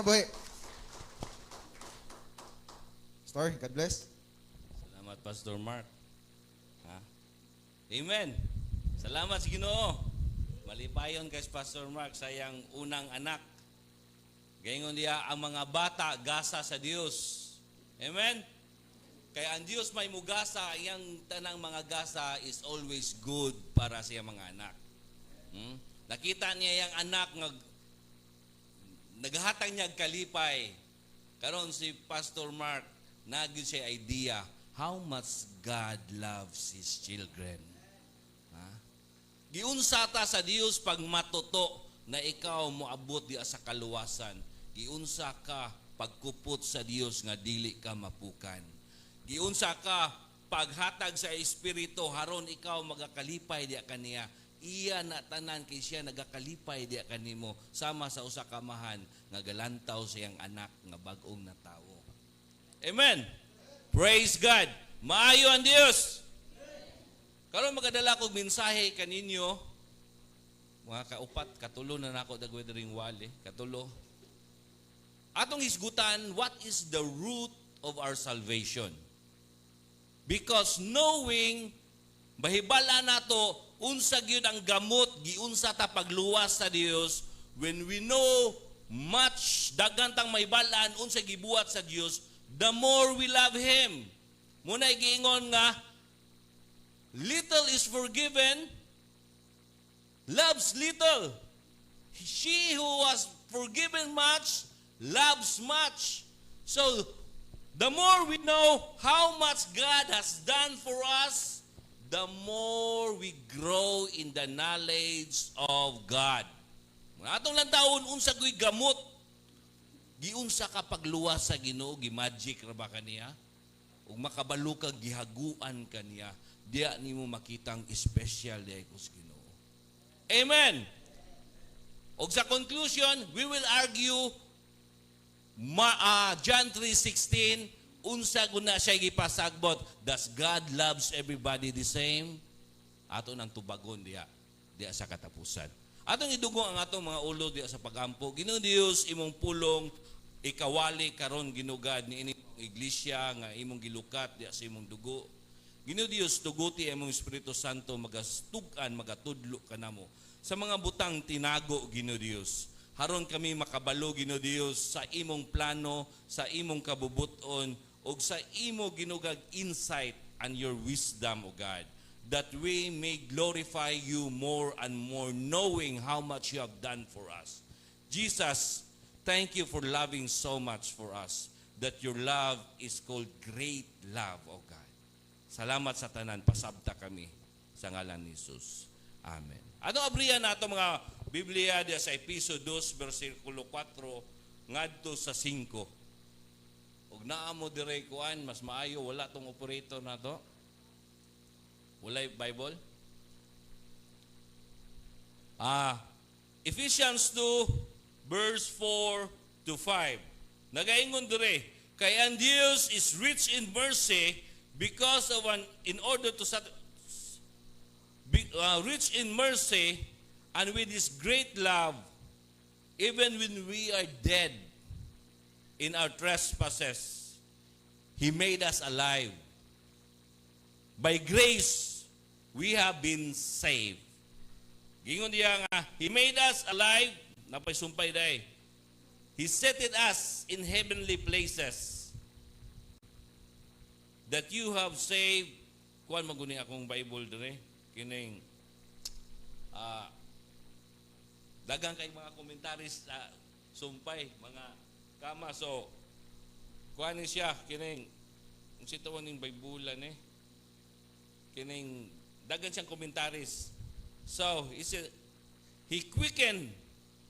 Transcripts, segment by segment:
Kinabuhi. Pastor, God bless. Salamat, Pastor Mark. Ha? Amen. Salamat sa Ginoo. Malipayon kay Pastor Mark sa iyang unang anak. Gaingon niya ang mga bata gasa sa Dios. Amen. Kaya ang Dios may mugasa, iyang tanang mga gasa is always good para sa iyang mga anak. Nakita niya iyang anak nga naghatag niya kalipay. Karon si Pastor Mark, naa gyud siya idea how much God loves His children. Ha? Giunsa ta sa Dios pag matuto na ikaw moabot diya sa kaluwasan. Giunsa ka pagkupot sa Dios nga dili ka mapukan. Giunsa ka paghatag sa Espiritu haron ikaw magakalipay diya kaniya. Iya na tanan kay siya nagakalipay diya kanimo sama sa usa ka amahan nga galantaw sa iyang anak nga bag-ong natawo. Amen. Praise God. Maayo ang Dios. Karon magadala kog mensahe kaninyo. Mga kaupat, katulo na nako dagwedering wali, katulo. Atong hisgutan, what is the root of our salvation? Because knowing, mahibal-an nato, unsa gyud ang gamot, giunsa ta pagluwas sa Dios, when we know much, daghan tang mahibal-an, unsa gibuhat sa Dios, the more we love Him. Mao na giingon nga, little is forgiven, loves little. She who was forgiven much, loves much. So, the more we know how much God has done for us, the more we grow in the knowledge of God. Atong lang taon, unsa ko'y gamot, giunsa ka pagluwas sa Ginoo, gi-magic ra ba kaniya? Ug makabalo ka gihaguan kaniya, diya nimo makitang special diay ko sa Ginoo. Amen. Og sa conclusion, we will argue John 3:16, unsa guna siya gipasagbot? Does God loves everybody the same? Ato nang tubagon diha diha sa katapusan. Atong idugo ang atong mga ulo diha sa pagampo. Ginoo Dios, imong pulong ikawali karon, Ginoo God, ni ining iglesia nga imong gilukat diha sa imong dugo. Ginoo Dios, tuguti imong Espiritu Santo magastug-an, magatudlo kanamo sa mga butang tinago, Ginoo Dios. Haron kami makabalo, Ginoo Dios, sa imong plano, sa imong kabubuton ug sa imo, Ginoo God, insight and your wisdom, O God, that we may glorify you more and more, knowing how much you have done for us. Jesus, thank you for loving so much for us, that your love is called great love, O God. Salamat sa tanan, pasabta kami sa ngalan ni Jesus. Amen. Ano abrihan nato mga Biblia diya sa Episo 2 versikulo 4 ngadto sa 5. Ug naa mo dire kuan, mas maayo wala tong operator nato. Walay Bible? Ephesians 2 verse 4 to 5. Nagaingon dire, kay ang Dios is rich in mercy because of an in order to sat, be, rich in mercy and with his great love, even when we are dead in our trespasses, he made us alive. By grace we have been saved. Gingon niya nga, he made us alive, napay sumpay day. He seated us in heavenly places that you have saved. Kuan maguni akong Bible dire kining dagang kay mga commentaries sa sumpay mga kama, so kuan ni siya kining kung sitawan ning Bible eh kining dagan siyang commentaries. So he said he quickened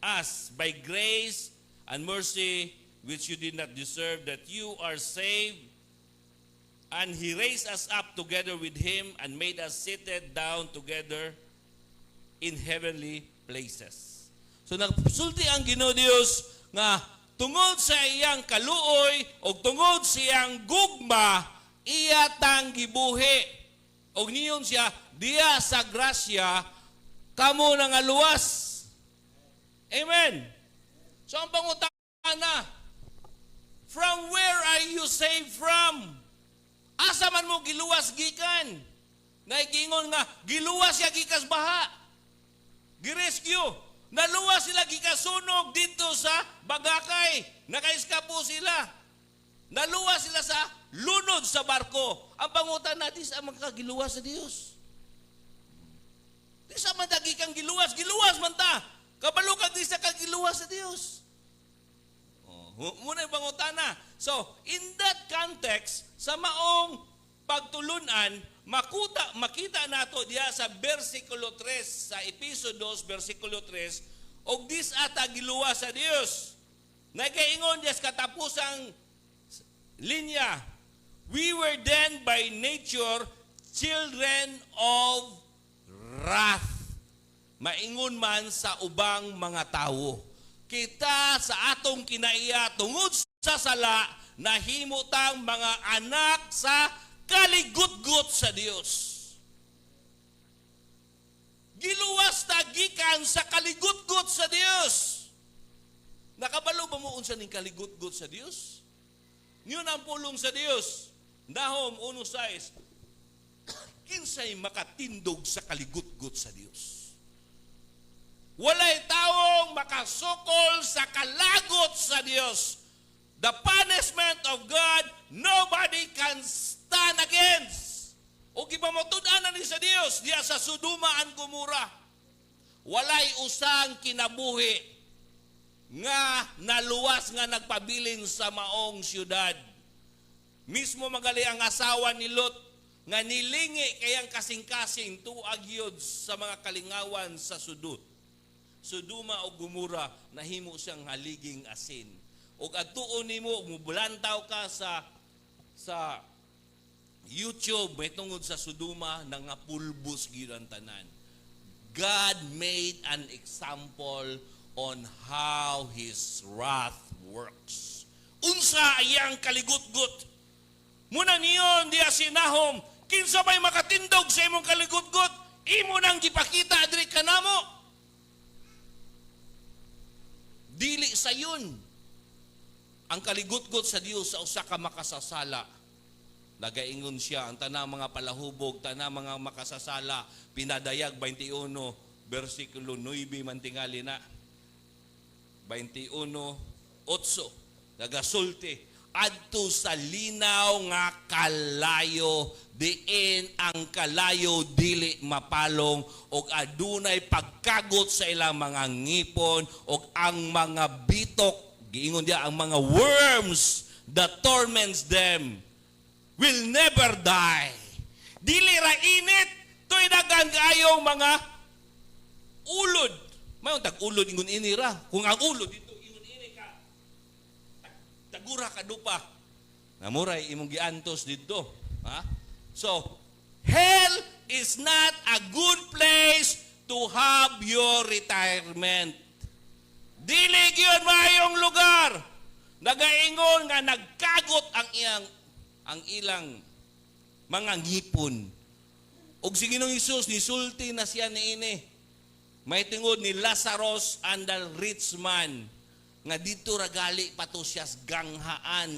us by grace and mercy which you did not deserve, that you are saved, and he raised us up together with him and made us seated down together in heavenly places. So nagsulti ang Ginoo Dios nga tungod sa iyang kaluoy o tungod sa iyang gugma, iya tang gibuhi. Og niyon siya, diya sa grasya, kamo nangaluwas. Amen. So ang pangutana, you saved from? Asa man mo giluwas gikan? Naigingon nga, giluwas siya gikas baha. Girescue. Naluwas sila gikas sunog dito sa Bagakay. Nakaiskapo sila. Naluwas sila sa lunod sa barko. Ang pangutana, di sa man ka giluwas sa Dios? Di sa man dagi kang giluwas, giluwas man ta. Kabalo kag di sa ka giluwas sa Dios. Oh, muna yung pangutana. So, in that context, sa maong pagtulunan, makita nato diya sa versikulo 3, sa Episo 2, versikulo 3, og dis ata giluwas sa Dios. Nagaingon diya sa katapusang linya, "We were then by nature children of wrath." Maingon man sa ubang mga tawo. Kita sa atong kinaiya tungod sa sala, nahimo tang mga anak sa kaligutgot sa Dios. Giluwas ta gikan sa kaligutgot sa Dios. Nakabalo ba mo unsa ning kaligutgot sa Dios? Yun ang pulong sa Dios. Nahum 1:6. Kinsay makatindog sa kaligutgot sa Dios? Walay taong makasukol sa kalagot sa Dios. The punishment of God, nobody can stand against. O gipamatud-an na ni sa Dios diya sa Sodoma and Gomora. Walay usang kinabuhi nga naluwas nga nagpabilin sa maong syudad. Mismo magali ang asawa ni Lot nga nilingi kayang kasing-kasing tuag yun sa mga kalingawan sa sudut. Sodoma o Gomora, nahimo siyang haliging asin. Og adtuon nimo, mubulantaw ka sa YouTube, may tungod sa Sodoma, nangapulbos gyud ang tanan. God made an example on how His wrath works. Unsa iyang kaligutgot? Muna niyon diya si Nahum, kinsa may makatindog sa imong kaligutgot? Imo nang gipakita diri kanamo. Dili sayon ang kaligutgot sa Dios sa usa ka makasasala. Nagaingon siya ang tanang mga palahubog, tanang mga makasasala, Pinadayag 21 versikulo 9 man tingali na. 21:8 nagasulti, "Adto sa linaw nga kalayo, diin ang kalayo dili mapalong og adunay pagkagot sa ilang mga ngipon og ang mga bitok," giingon diya, "ang mga worms that torments them will never die." Dili ra init, tuy daghan kaayong mga ulod. Mayon tag ulod ingon ini ra. Kung ang ulod dito ingon ini ka tagura ka dupa. Namuray imong giantos didto. Ha? So, hell is not a good place to have your retirement. Dili gyud maayong lugar. Nagaingon nga nagkagot ang ilang mga ngipon. Og si Ginoong Hesus nisulti na siya niini. May tingod ni Lazarus and the rich man nga dito ra gali pa to siya sa ganghaan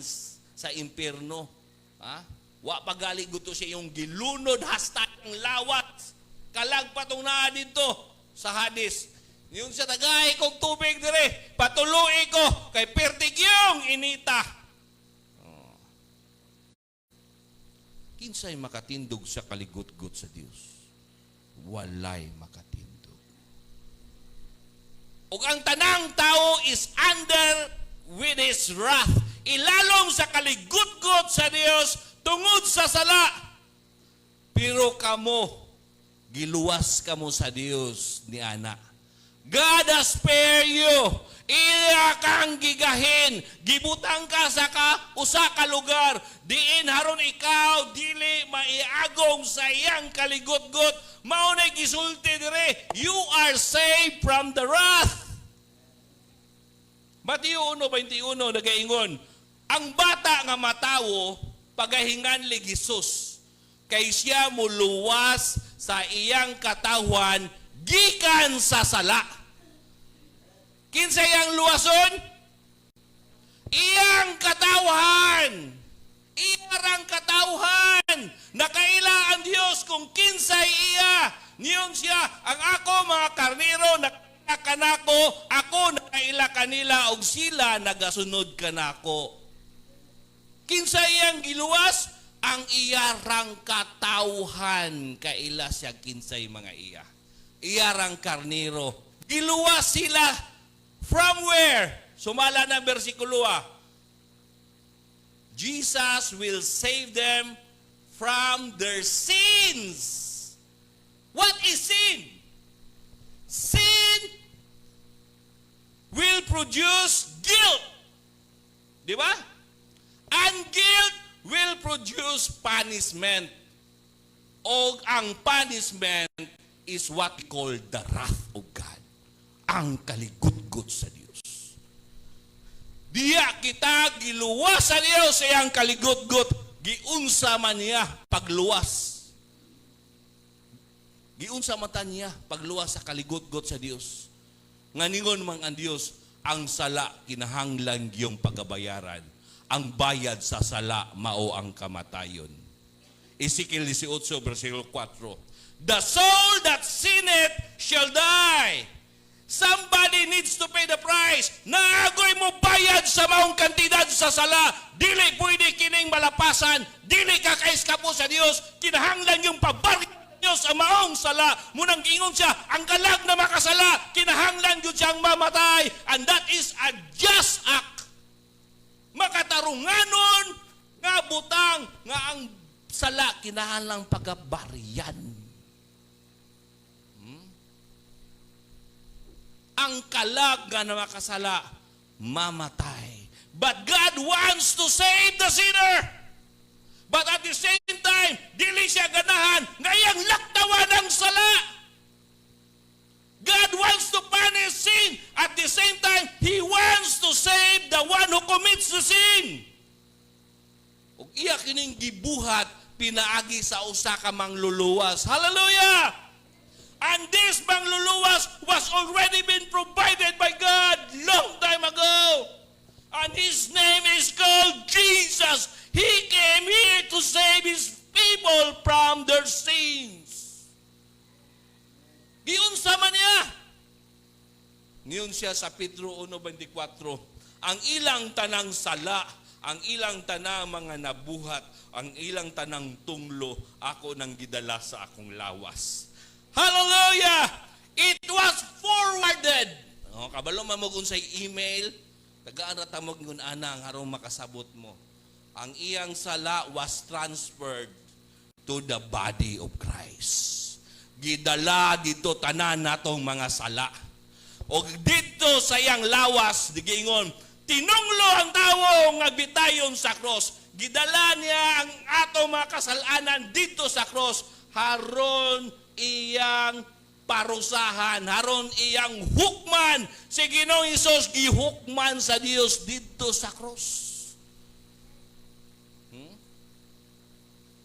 sa impierno. Ha? Wa pa gali guto siya yung gilunod hasta ang lawas. Kalag pa tong naa dito sa Hades. Yung sa tagay kong tubig dire, patului ko kay pertigyong inita. Oh. Kinsay makatindog sa kaligutgot sa Dios? Walay makatindog. Ug ang tanang tao is under with His wrath. Ilalom sa kaligutgot sa Dios tungod sa sala. Pero kamo, giluwas kamo sa Dios ni ana. God has spared you. Iya kang gigahin. Gibutang ka sa ka, usa ka lugar. Diin haron ikaw dili maiagong sa iyang kaligutgot. Mao nay gisulti dire. You are saved from the wrath. Mateo 1:21 nagaingon, ang bata nga matawo pagahingan ni Jesus kay siya muluwas sa iyang katawhan gikan sa sala. Kinsa iyang luwason? Iyang katawhan. Kinsay iya? Niingon siya, "Ang ako mga karnero nakaila kanako, ako nakaila kanila ug sila nagasunod kanako." Kinsa iyang giluwas? Ang iyarang katawhan, kaila siya kinsay mga iya. Iyarang karnero. Giluwas sila from where? Sumala na bersikulo ah. Jesus will save them from their sins. What is sin? Sin will produce guilt. Di ba? And guilt will produce punishment. O ang punishment is what we call the wrath of God. Ang kaligutgot sa Dios. Diya kita giluwas sa Dios sa iyang kaligutgot, giunsa man niya pagluwas. Giunsa man ta niya pagluwas sa kaligutgot sa Dios. Nga ningon man ang Dios, ang sala kinahanglan giyong pagabayaran. Ang bayad sa sala mao ang kamatayon. Ezekiel 18 versikulo 4. "The soul that sinneth shall die." Somebody needs to pay the price. Naa goy mo bayad sa maong kantidad sa sala. Dili pwede kining malapasan. Dili ka kaiskapo sa Dios. Kinahanglan yung pabaryo Diyos ang maong sala. Munang giingon siya, ang kalag na makasala, kinahanglan yun siyang mamatay. And that is a just act. Makatarunganon nga butang nga ang sala kinahanglang pagabaryan. Ang kalag nga na makasala, mamatay. But God wants to save the sinner. But at the same time, dili siya ganahan nga iyang laktawan ang sala. God wants to punish sin. At the same time, He wants to save the one who commits the sin. Ug iya kining gibuhat pinaagi sa usa ka mangluluwas. Hallelujah! And this mangluluwas was already been provided by God long time ago. And his name is called Jesus. He came here to save his people from their sins. Giunsa man niya. Niingon siya sa Pedro 1:24, ang ilang tanang sala, ang ilang tanang mga nabuhat, ang ilang tanang tunglo, ako nang gidala sa akong lawas. Hallelujah! It was forwarded. Oh, kabalo man mo kung sa email, tagaan ra ta mo ngun ana aron makasabot mo. Ang iyang sala was transferred to the body of Christ. Gidala dito tanan natong mga sala. O dito sa iyang lawas, digingon, tinunglo ang tawo nga bitayon sa cross. Gidala niya ang ato mga kasalanan dito sa cross. Haron iyang parusahan, haron iyang hukman. Si Ginoong Hesus gihukman sa Dios dito sa cross.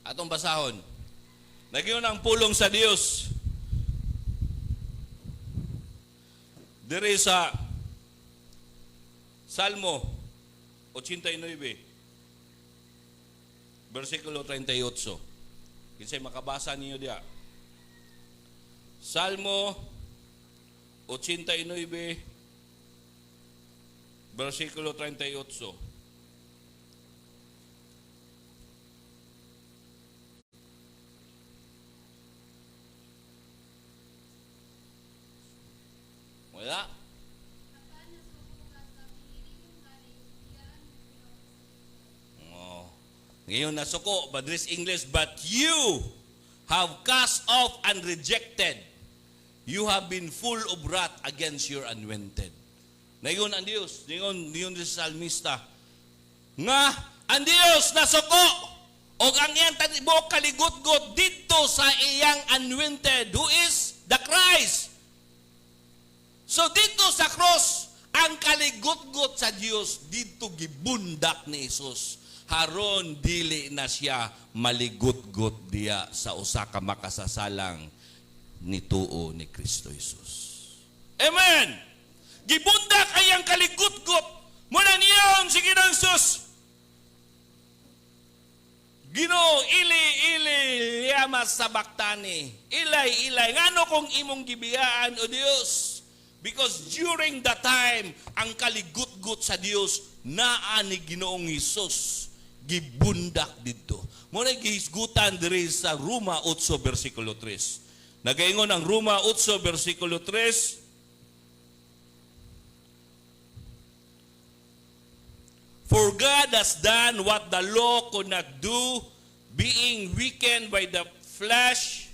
Atong basahon. Nagyun ang pulong sa Dios. Diri sa Salmo 89, versikulo 38. Kinsay makabasa ninyo diya? Salmo 89, versikulo 38. Wala. Apan nasuko ka sa pinili mong hari, biyaan mo sila sa Oh. Ngayon nasuko, but this English, "But you have cast off and rejected. You have been full of wrath against your anointed." Ngayon ang Diyos, ngayon sa salmista, nga ang Diyos nasuko, og ang iyang buok kaligutgot didto sa iyang anointed, who is the Christ. So dito sa cross, ang kaligutgot sa Diyos dito gibundak ni Jesus. Haron dili na siya maligutgot diya sa usa ka makasasalang nituo ni Kristo Jesus. Amen! Gibundak ay ang kaligutgot. Muna niyon si Ginoong Jesus. "Ginoo, eli, eli, lama lama sabaktani? Eli, Eli, ngano kong imong gibiyaan, O Dios? Because during that time, ang kaligutgut sa Dios naa ni Ginoong Hesus gibundak didto. Mao na gihisgutan diri sa Roma 8 versikulo 3. Nagaingon ang Roma 8 versikulo 3, "For God has done what the law could not do, being weakened by the flesh,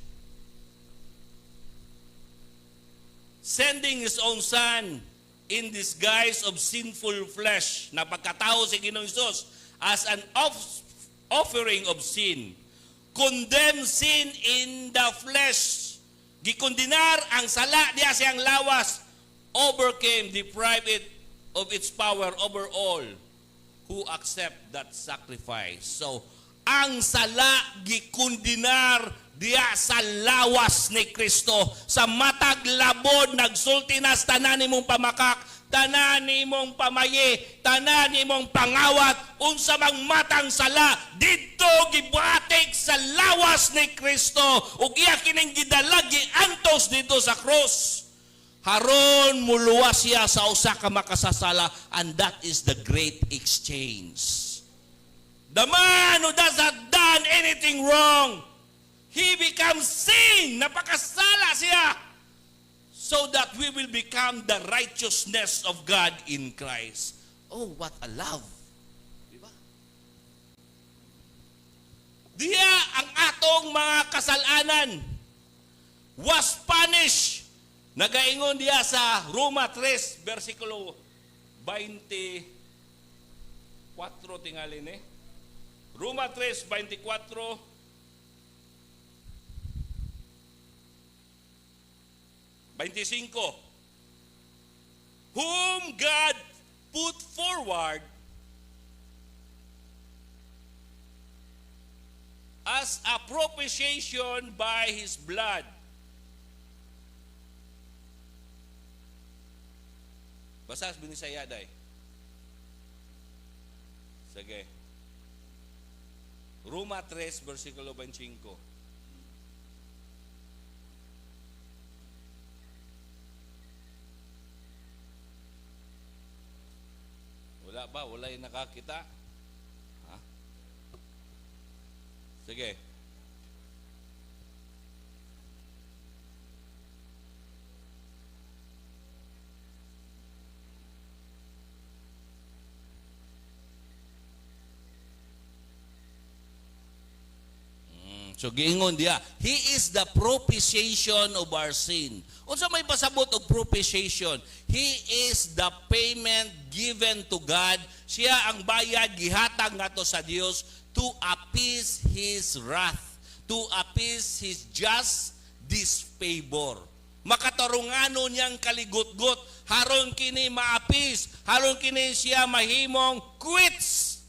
sending His own Son in disguise of sinful flesh," na pagkatao si Ginoong Hesus as an offering of sin, condemn sin in the flesh. Gikondenar ang sala diya siyang lawas, overcame, deprived it of its power over all who accept that sacrifice. So, ang sala gikondenar diya sa lawas ni Kristo. Sa matag labod, nagsulti na sa tanan nimong pamakak, tanan nimong pamayi, tanan nimong pangawat, unsa mang matang sala, didto gibatik sa lawas ni Kristo ug iya kining gidala, giantos didto sa krus. Haron muluwas siya sa usa ka makasasala, and that is the great exchange. The man who does not done anything wrong, he becomes sin. Napakasala siya. So that we will become the righteousness of God in Christ. Oh, what a love. Diba? Diya ang atong mga kasalanan was punished. Nagaingon diya sa Roma 3, versikulo 24 tingali ni. Roma 3, 24. 25. "Whom God put forward as a propitiation by His blood." Basa Binisaya day. Sige. Roma 3, versikulo 25. Wala ba? Wala yung nakakita? Ha? Sige. So giingon diya, He is the propitiation of our sin. Unsa may pasabot og propitiation? He is the payment given to God. Siya ang bayad gihatag ngadto sa Dios to appease His wrath, to appease His just disfavor. Makatarungano niyang kaligutgot, haron kini ma-appease, haron kini siya mahimong quits.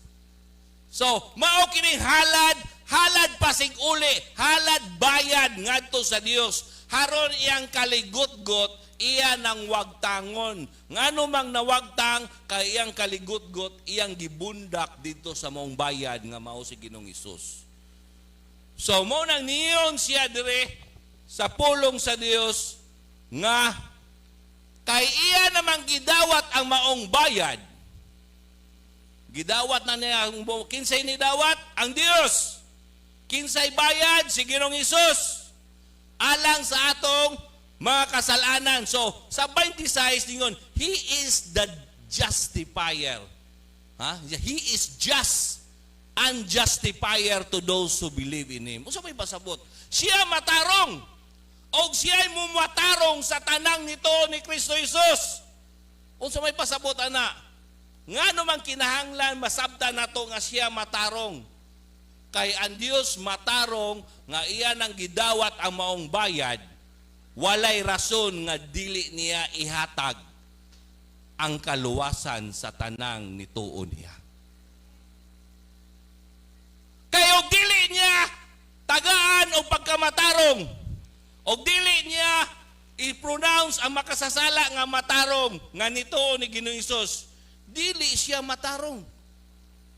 So, mao kining halad, halad pasig uli, halad bayad ngadto sa Dios. Haron iyang kaligutgot, iya nang wagtangon. Ngano mang nawagtang kay iyang kaligutgot, iyang gibundak didto sa maong bayad nga mao si Ginoong Hesus. So mao nang niyon siya dire sa pulong sa Dios nga kay iya namang gidawat ang maong bayad. Gidawat na niya ang kinsay ni dawat? Ang Dios. Kinsay bayad? Si Ginoong Hesus. Alang sa atong mga kasalanan. So, sa 26 ningon, He is the justifier. Ha? He is just and justifier to those who believe in Him. Unsa may pasabot? Siya matarong. Og siya'y mumatarong sa tanang nito ni Kristo Jesus. Unsa may pasabot ana? Ngano man kinahanglan masabtan nato nga siya matarong? Kay ang Dios matarong nga iya nang gidawat ang maong bayad, walay rason nga dili niya ihatag ang kaluwasan sa tanang nituo niya. Kay og dili niya tagaan og pagkamatarong, og dili niya i-pronounce ang makasasala nga matarong nga nituo ni Ginoong Hesus, dili siya matarong.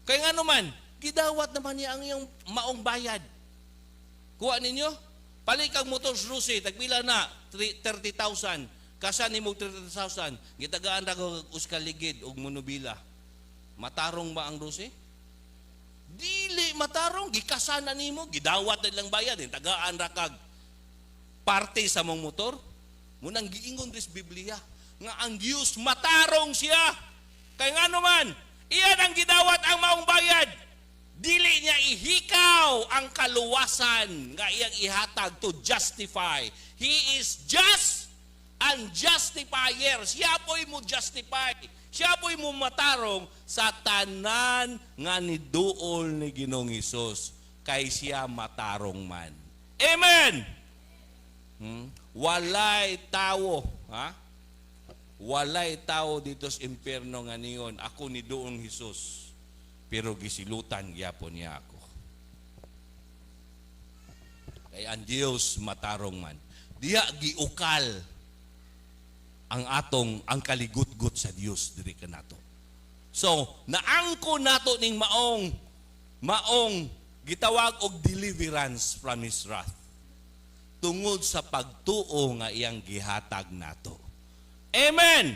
Kay nga naman, gidawat naman niya ang iyang maong bayad. Kuha ninyo? Palit kag motor sa Rusi, tagpila na? 30,000. Kasa nimo 30,000, gitagaan ra kag usa ligid og monobila. Matarong ba ang Rusi? Dili matarong, gikasa na nimo, gidawat na lang bayad, eh, tagaan ra kag parte sa mong motor. Munang giingon dis Biblia nga ang Dios matarong siya. Kay ngano man, iyan ang gidawat ang maong bayad. Dili niya ihikaw ang kaluwasan nga iyang ihatag to justify. He is just and justifier. Siya po'y mo justify. Siya po'y mo matarong sa tanan nga niduol ni Ginoong Hesus, kay siya matarong man. Amen. Walay tawo, ha? Walay tao dito sa impyerno nga ningon, "Ako ni duol Jesus, pero gisilutan gyapon niya ako." Kay ang Dios matarong man. Diha giukal ang atong ang kaligutgot sa Dios diri kanato. So, naangko nato ning maong maong gitawag og deliverance from His wrath tungod sa pagtuo nga iyang gihatag nato. Amen.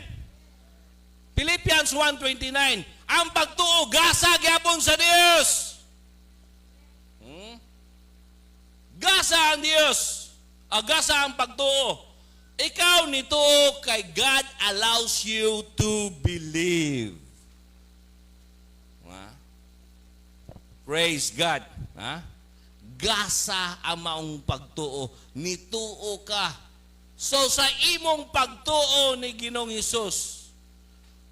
Philippians 1:29, ang pagtuo gasa gyapon sa Dios. Gasa ang Dios. Gasa ang pagtuo. Ikaw nituo kay God allows you to believe. Ha? Praise God. Ha? Gasa ang maong pagtuo. Nituo ka. So sa imong pagtuo ni Ginoong Hesus,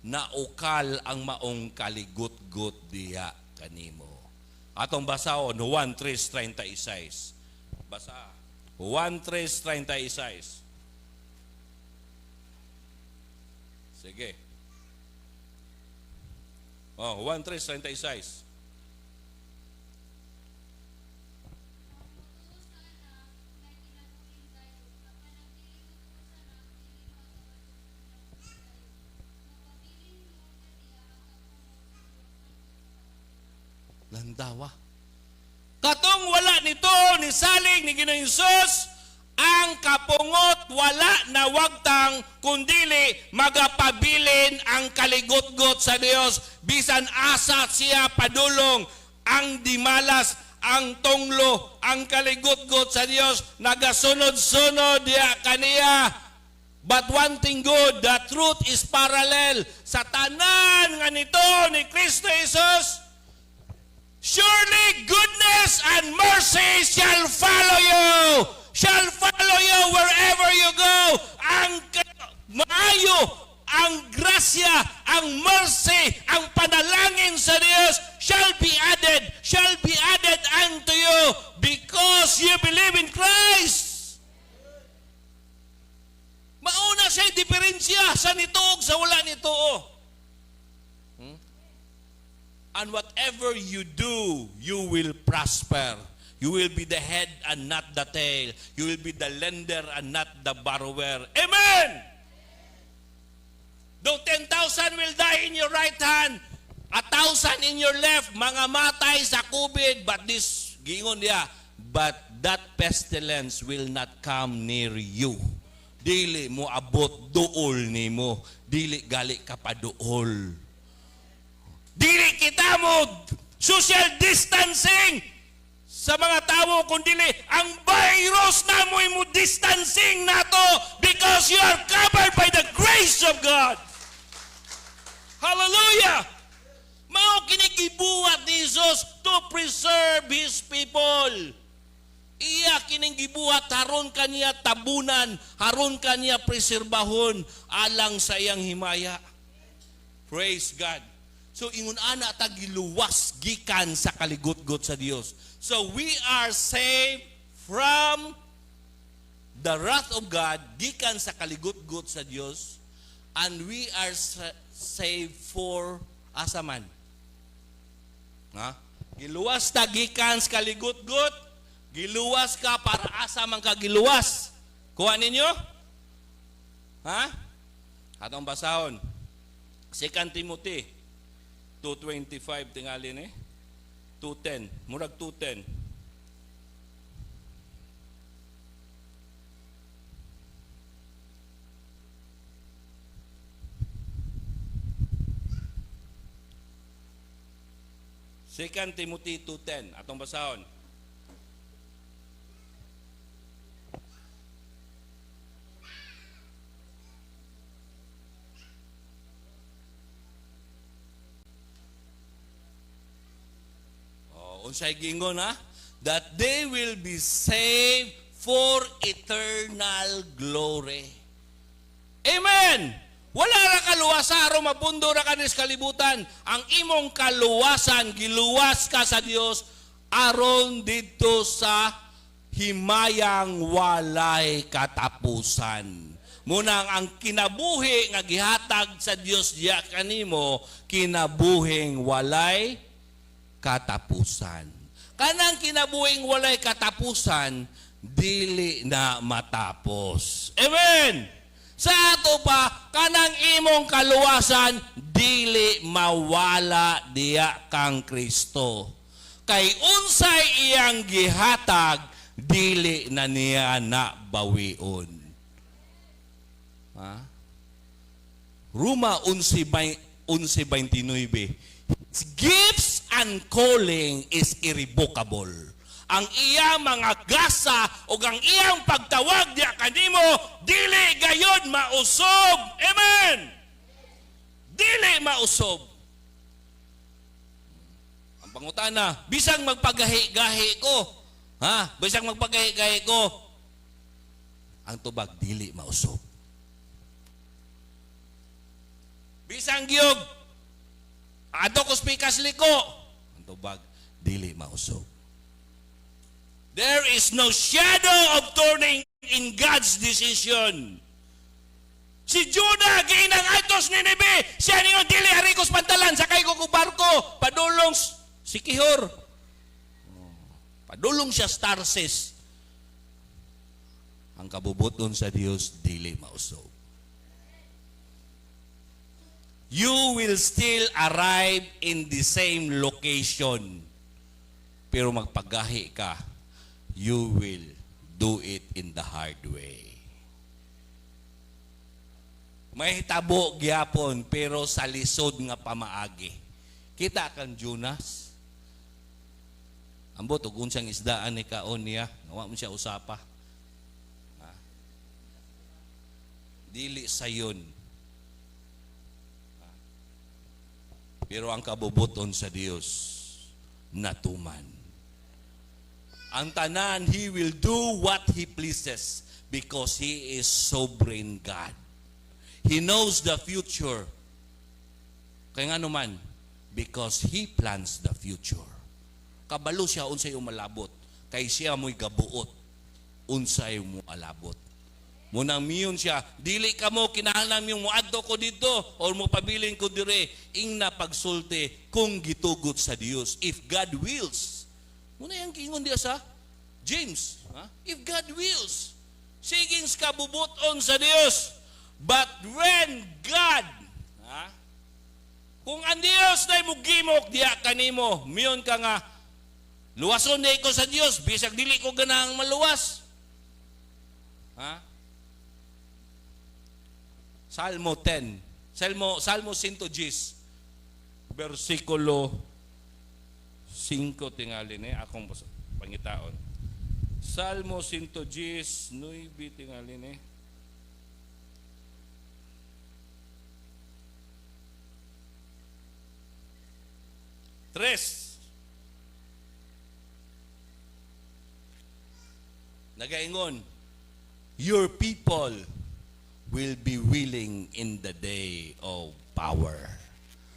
naukal ang maong kaligutgot diha kanimo. Atong basahon Juan 3:36. Basa. Juan 3:36. Sige. Oh, Juan 3:36. Mutuo sa Anak, may kinabuhing dayon. Apan ang dili mutuo sa Anak, dili makakabaton sa kinabuhing dayon. Mapabilin hinuon kaniya ang kapungot sa Dios hangtod sa kamatuoran. Lantawa. Katong wala nito ni salig ni Ginoong Hesus, ang kapungot wala na wagtang kundili magapabilin ang kaligutgot sa Dios bisan asa siya padulong. Ang dimalas, ang tonglo, ang kaligutgot sa Dios nagasunod-sunod diya kaniya. But one thing good, the truth is parallel sa tanan nga nito ni Kristo Jesus. Surely goodness and mercy shall follow you. Shall follow you wherever you go. Ang maayo, ang grasya, ang mercy, ang panalangin sa Diyos shall be added unto you because you believe in Christ. Mauna siya diferensya sa nituog sa wala nituo. And whatever you do, you will prosper. You will be the head and not the tail. You will be the lender and not the borrower. Amen! Though 10,000 will die in your right hand, 1,000 in your left, mga matay sa COVID, but this, giingon niya, but that pestilence will not come near you. Dili mo abot duol nimo. Dili gali ka pa duol. Dili kita mo social distancing sa mga tao, kundi ang virus na mo mo distancing nato because you are covered by the grace of God. Hallelujah! Mao kini gibuhat ni Jesus to preserve His people. Iya kining gibuhat haron kaniya tabunan, haron kaniya preserbahon alang sa iyang himaya. Praise God. So ingon ana ta giluwas gikan sa kaligutgot sa Dios. So we are saved from the wrath of God gikan sa kaligutgot sa Dios, and we are saved for asa man? Ha? Giluwas ta gikan sa kaligutgot, giluwas ka para asa man ka giluwas? Kuha ninyo? Ha? Atong basahon. 2 Timothy 2:25 tingali ni. 2:10, murag 2:10. 2 Timothy 2:10 atong basahon. Oh, unsay gingon ha? That they will be saved for eternal glory. Amen! Wala ra kaluwasan aron mapundo ra kanis kalibutan. Ang imong kaluwasan, giluwas ka sa Dios aron didto sa himayang walay katapusan. Munang ang kinabuhi nga gihatag sa Dios diya kanimo, kinabuhing walay katapusan. Kanang kinabuhing walay katapusan, dili na matapos. Amen! Sa ato pa, kanang imong kaluwasan, dili mawala diya kang Kristo. Kay unsay iyang gihatag, dili na niya na bawion. Ha? Roma 11:29. His gifts and calling is irrevocable. Ang iyang mga gasa o ang iyang pagtawag diya kanimo, dili gayon mausob. Amen! Dili mausob. Ang pangutana, bisang magpagahi-gahi ko, ha? Bisang magpagahi-gahi ko, ang tubag dili mausob. Bisang giyog, ato ko spikas liko, ang tubag dili mausob. There is no shadow of turning in God's decision. Si Judah, giinang atos Nineve, siya niyo, dili hari ko sa pantalan, sakay ko ko barko, padulong si Kihor. Padulong siya sa Tarsis. Ang kabubuton sa Dios, dili mausob. You will still arrive in the same location. Pero magpagahi ka, you will do it in the hard way. May hitabo gyapon pero sa lisod nga pamaagi. Kita kang Jonas. Ambot og unsang isdaan ni kaon niya, nawa mo siya usapa. Ha? Dili sayon. Ha? Pero ang kabubuton sa Dios natuman. Ang tanan, He will do what He pleases because He is sovereign God. He knows the future. Kaya nga naman, because He plans the future. Kabalo siya unsay umalabot. Kay siya mo'y gabuot, unsay mo alabot. Munang miyon siya, dili ka mo, kinahanglan miyong muadto ko dito or mo pabilin ko dire. Ingna pagsulti kung gitugot sa Dios. If God wills. Muna yung kingon diya sa James. Ha? If God wills. Siging kabubuton sa Dios. But when God, ha? Kung ang Dios na mugimok diya kanimo, miyon ka nga, luwason na ko sa Dios, bisag dili ko ganahang maluwas. Ha? Salmo 10, Salmo 110, versikulo 5 tingali ni akong pangitaon. Salmo 110, 9 tingali ni. Tres. Nagaingon, your people will be willing in the day of power.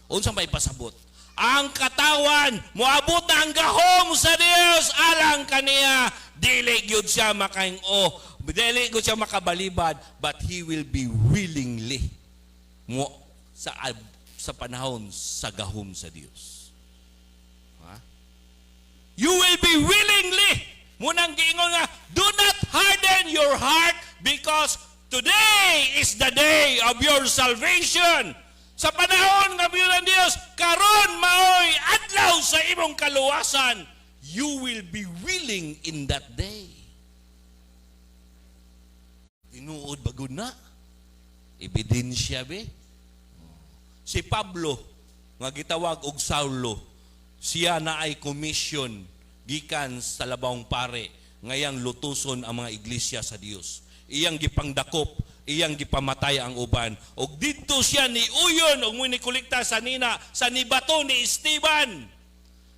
Unsa may pasabot? Ang katawan, moabot na ang gahom sa Dios alang kaniya. Dili gyud siya makaing-o, dili gyud siya makabalibad, but he will be willingly mo sa panahon sa gahom sa Dios. Ha? You will be willingly. Munang giingon nga, do not harden your heart because today is the day of your salvation. Sa panahon nga bilang Dios, karon maoy adlaw sa imong kaluwasan. You will be willing in that day. Tinuod ba gud na? Ebidensya be? Si Pablo nga gitawag og Saulo, Siya na ay commission gikan sa labawng pare ngayang lutuson ang mga iglesia sa Dios. Iyang gipangdakop, iyang gipamatay ang uban. Og didto siya ni uyon og mo'y nikolekta sa nina sa nibato ni Esteban.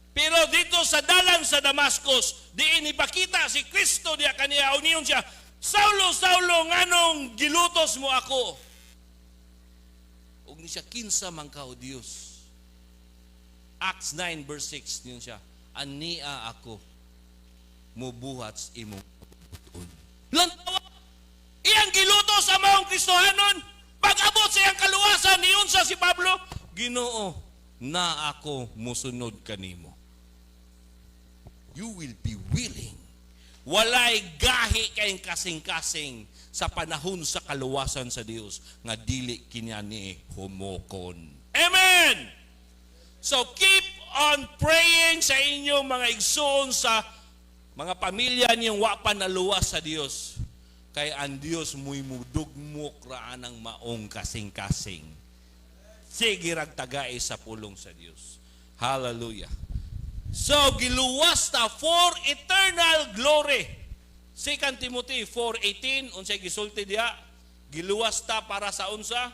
Pero dito sa dalan sa Damascus, diin ipakita si Kristo diya kaniya, og niingon siya, "Saulo, Saulo, nganong gilutos mo ako?" Og ni siya, "Kinsa man ka, O Dios?" Acts 9 verse 6, niingon siya, "Ania ako, mubuhat sa imong kabubut-on." Lantawa! Iyang gilutos ang maong Kristohanon. Pag-abot sa iyang kaluwasan, niingon sa si Pablo, "Ginoo, na ako musunod kanimo." You will be willing. Walay gahi kayong kasing-kasing sa panahon sa kaluwasan sa Dios nga dili kinya ni humukon. Amen! So keep on praying sa inyong mga igsoon, sa mga pamilya niyong wa pa naluwas sa Dios. Kay ang Dios mo'y mudugmok ra anang maong kasing-kasing. Sige rag tagai sa pulong sa Dios. Hallelujah. So, giluwas ta for eternal glory. 2 Timothy 4:18, unsay gisulti diha? Giluwas ta para sa unsa?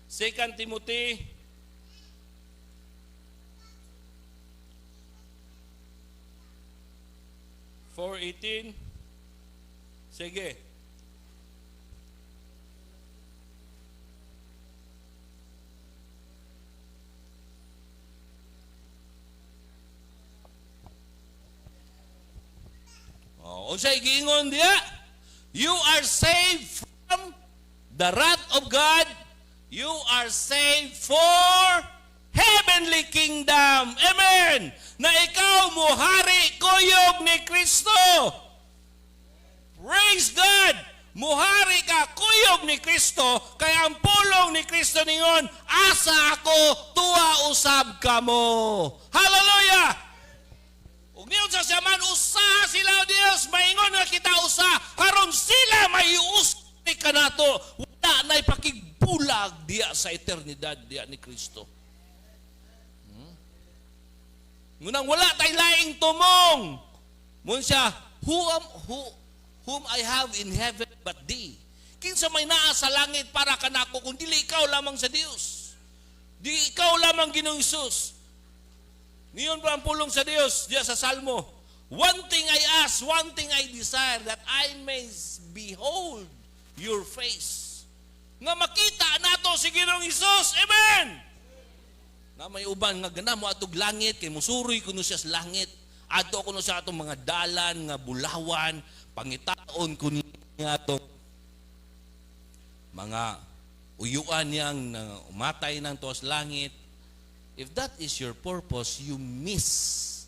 2 Timothy 4:18. Sige. Oh, unsay giingon diha? You are saved from the wrath of God. You are saved for heavenly kingdom. Amen. Na ikaw muhari kuyog ni Kristo. Praise God! Muhari ka kuyog ni Kristo, kaya ang pulong ni Kristo ningon, "Asa ako, tuwa usab kamo." Hallelujah! Ug niyon sa siya man, usa sila, o Dios, maingon nga kita usa, karon sila may usti kanato. Wala na'y pakigbulag diya sa eternidad diya ni Kristo. Ngunang wala tay laing tumong. Mun siya, whom I have in heaven but thee? Kinsa may naa sa langit para kanako kung dili ikaw lamang sa Dios? Di ikaw lamang, Ginoong Hesus. Niyon pa ang pulong sa Dios diya sa Salmo. "One thing I ask, one thing I desire, that I may behold your face." Nga makita nato si Ginoong Hesus. Amen! Na may uban nga gana mo atog langit kay musuroy kuno siya sa langit. Adto kuno sa atong mga dalan nga bulawan, pangitaon kuno niya atong mga uyuan niyang na umatay ng tuas langit. If that is your purpose, you miss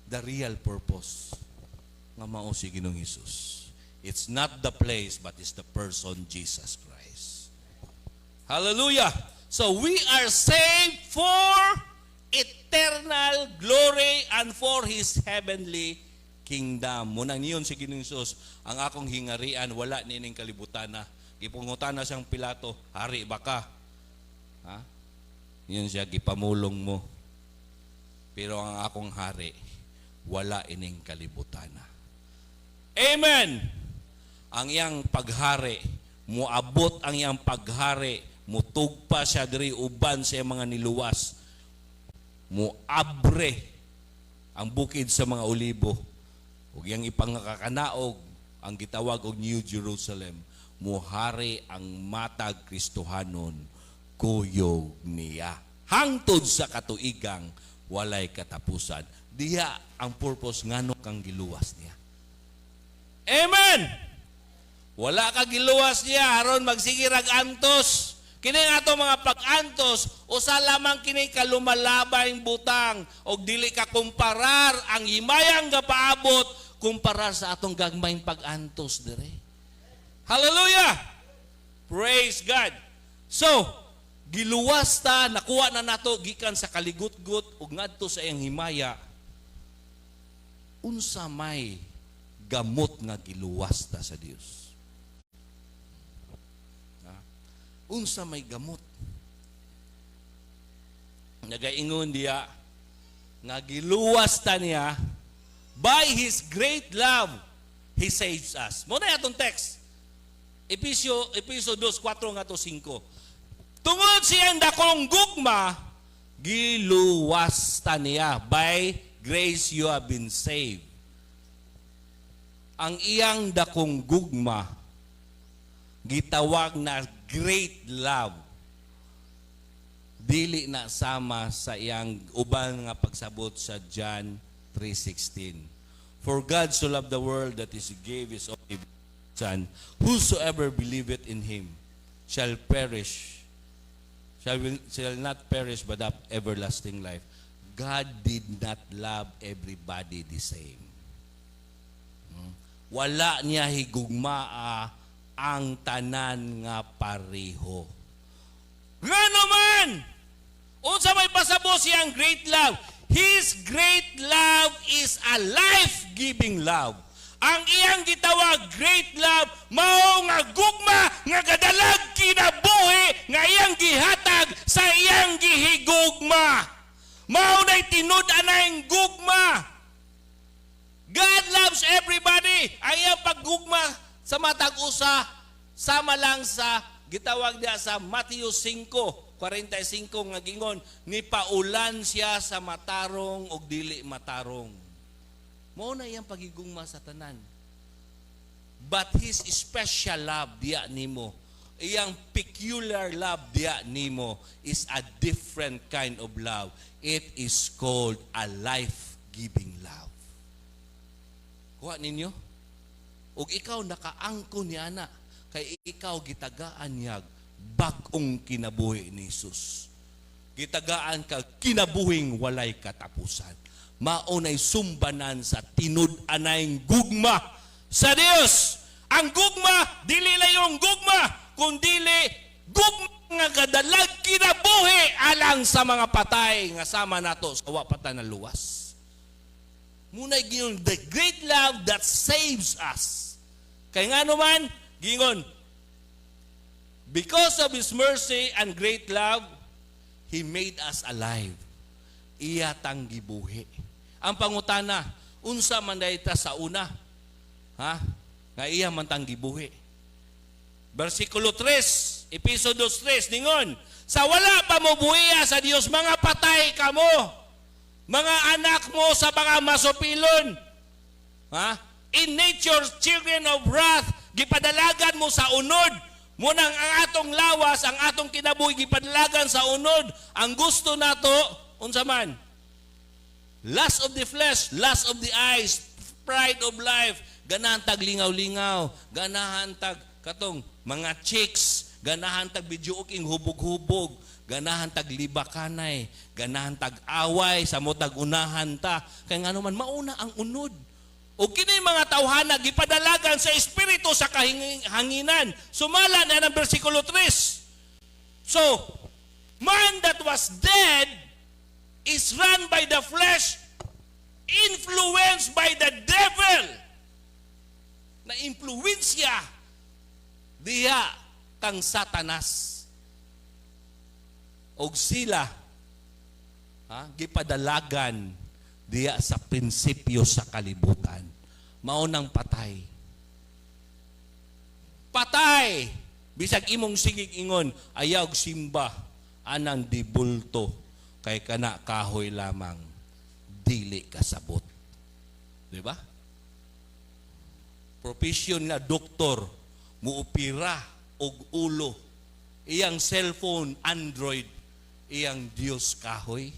the real purpose nga mao si Ginoong Hesus. It's not the place, but it's the person, Jesus Christ. Hallelujah! So we are saved for eternal glory and for His heavenly kingdom. Munang niyon si Ginoong Hesus, "Ang akong hingarian wala niining kalibutan na." Gipungutan na siyang Pilato, "Hari ba ka?" Ha? Yun siya, "Gipamulong mo. Pero ang akong hari, wala ining kalibutan na." Amen! Ang iyang paghari, muabot ang iyang paghari, mutugpa siya diri uban sa iyang mga niluwas, muabre ang bukid sa mga olibo, ug iyang ipangakakanaog ang gitawag og New Jerusalem, muhari ang matag Kristohanon kuyog niya hangtod sa katuigang walay katapusan. Diha ang purpose ngano kang giluwas niya. Amen! Wala ka giluwas niya aron magsige rag antos. Kini nga ato mga pag-antos, usa lamang kini kalumalabay butang og dili ka kumparar ang himayang gapaabot kumparar sa atong gagmayng pag-antos dire. Hallelujah! Praise God. So, giluwas ta, nakuha na nato gikan sa kaligutgot ug ngadto sa iyang himaya. Unsa may gamot nga giluwas ta sa Dios? Ha? Unsa may gamot? Nagaingon diya nga giluwas ta niya. By His great love He saves us. Mao na atong text. Episo 2, 4 ngadto 5. Tungod siyang dakong gugma, giluwas ta niya. By grace you have been saved. Ang iyang dakong gugma, gitawag na great love. Dili na sama sa iyang uban nga pagsabot sa John 3:16. "For God so loved the world that He gave His only Son, whosoever believeth in Him shall not perish but have everlasting life." God did not love everybody the same. Wala niya higugmaa ang tanan nga pareho. Ngano man? Unsa may pasabot siyang great love? His great love is a life-giving love. Ang iyang gitawag great love, mao nga gugma nga gadalag kinabuhi nga iyang gihatag sa iyang gihigugma. Mao na'y tinud-anay gugma. God loves everybody. Ang iyang paggugma sa matag usa sama lang sa gitawag diya sa Matthew 5:45 nga gingon ni paulan siya sa matarong ug dili matarong. Mao na iyang pagigugma sa tanan. But His special love diya nimo, iyang peculiar love diya nimo is a different kind of love. It is called a life-giving love. Kuha ninyo? Ug ikaw nakaangko ni ana kay ikaw gitagaan niyag bag-ong kinabuhi ni Jesus. Gitagaan ka kinabuhing walay katapusan. Mao nay sumbanan sa tinud-anay gugma sa Dios. Ang gugma dili layong gugma kundili gugma nga gadalag kinabuhi alang sa mga patay nga sama nato sa wa pa ta naluwas. Muna'y ginon, the great love that saves us. Kay nga naman, gingon, because of His mercy and great love, He made us alive. Iya tang gibuhi. Ang pangutana, unsa man diay ta sa una? Ha? Nga iya man tang gibuhi. Versikulo 3, Episo 2:3, ningon, sa wala pa mo buhiya sa Dios, mga patay kamo. Mga anak mo sa mga masupilon. Ha? In nature, children of wrath, gipadalagan mo sa unod. Munang ang atong lawas, ang atong kinabuhi, gipadalagan sa unod. Ang gusto nato, unsa man? Lust of the flesh, lust of the eyes, pride of life, ganahan tag lingaw-lingaw, ganahan tag katong mga chicks, ganahan tag videoke hubog-hubog, ganahan tag libakanay, ganahan tag away, sa mo tag unahan ta. Kay ngano man mauna ang unod. O kini mga tawhana gipadalagan sa espiritu sa kahanginan. Sumala na ng versikulo 3. So, man that was dead is run by the flesh, influenced by the devil. Na impluensya diha kang Satanas. Og sila, ha, gipadalagan diha sa prinsipyo sa kalibutan. Mao nang patay. Patay! Bisag imong sigig ingon, ayaw simba anang dibulto kay kana kahoy lamang, dili kasabot. Di ba? Profession nga doktor, muopera og ulo. Iyang cellphone Android, iyang Diyos kahoy.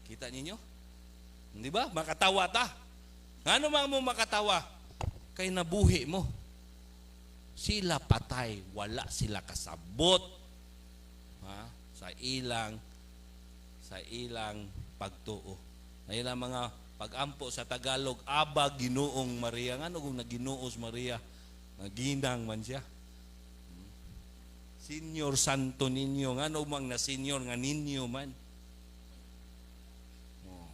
Kita ninyo? Di ba? Makatawa ta. Ngano man mo makatawa? Kay nabuhi mo. Sila patay, wala sila kasabot, ha? Sa ilang pagtuo. Sa ilang mga pagampo sa Tagalog, Aba Ginoong Maria. Ngano kung naginuos Maria, naginang man siya. Senior Santo Niño, ngano mang na senior nga ninyo man. Oh.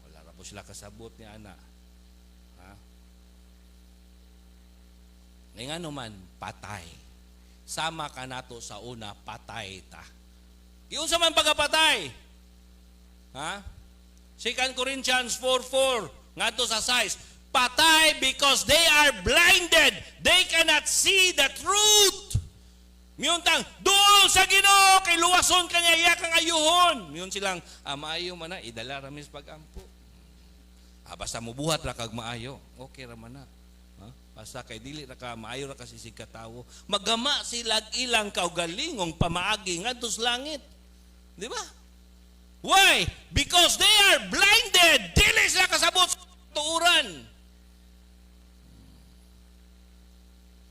Wala ra po sila kasabot ni ana. Ha? Ngay ngano man patay. Sama ka nato sa una, patay ta. Giunsa man pagkapatay? Ha? 2 Corinthians 4:4 ngadto sa 6. Patay because they are blinded. They cannot see the truth. Miyuntang, "Duol sa Ginoo kay luwason ka niya, iya kang ayuhon." Miyon silang, "Ah, maayo man na, idala ra mis pag-ampo. Ah, basta mubuhat ra kag maayo. Okay ra man na. Ha? Basta kay dili ra ka, maayo ra kasi sig katawo." Magama sila ilang kaugalingong pamaagi ngadto sa langit. Di ba? Why? Because they are blinded. Dili sila kasabot sa tuuran.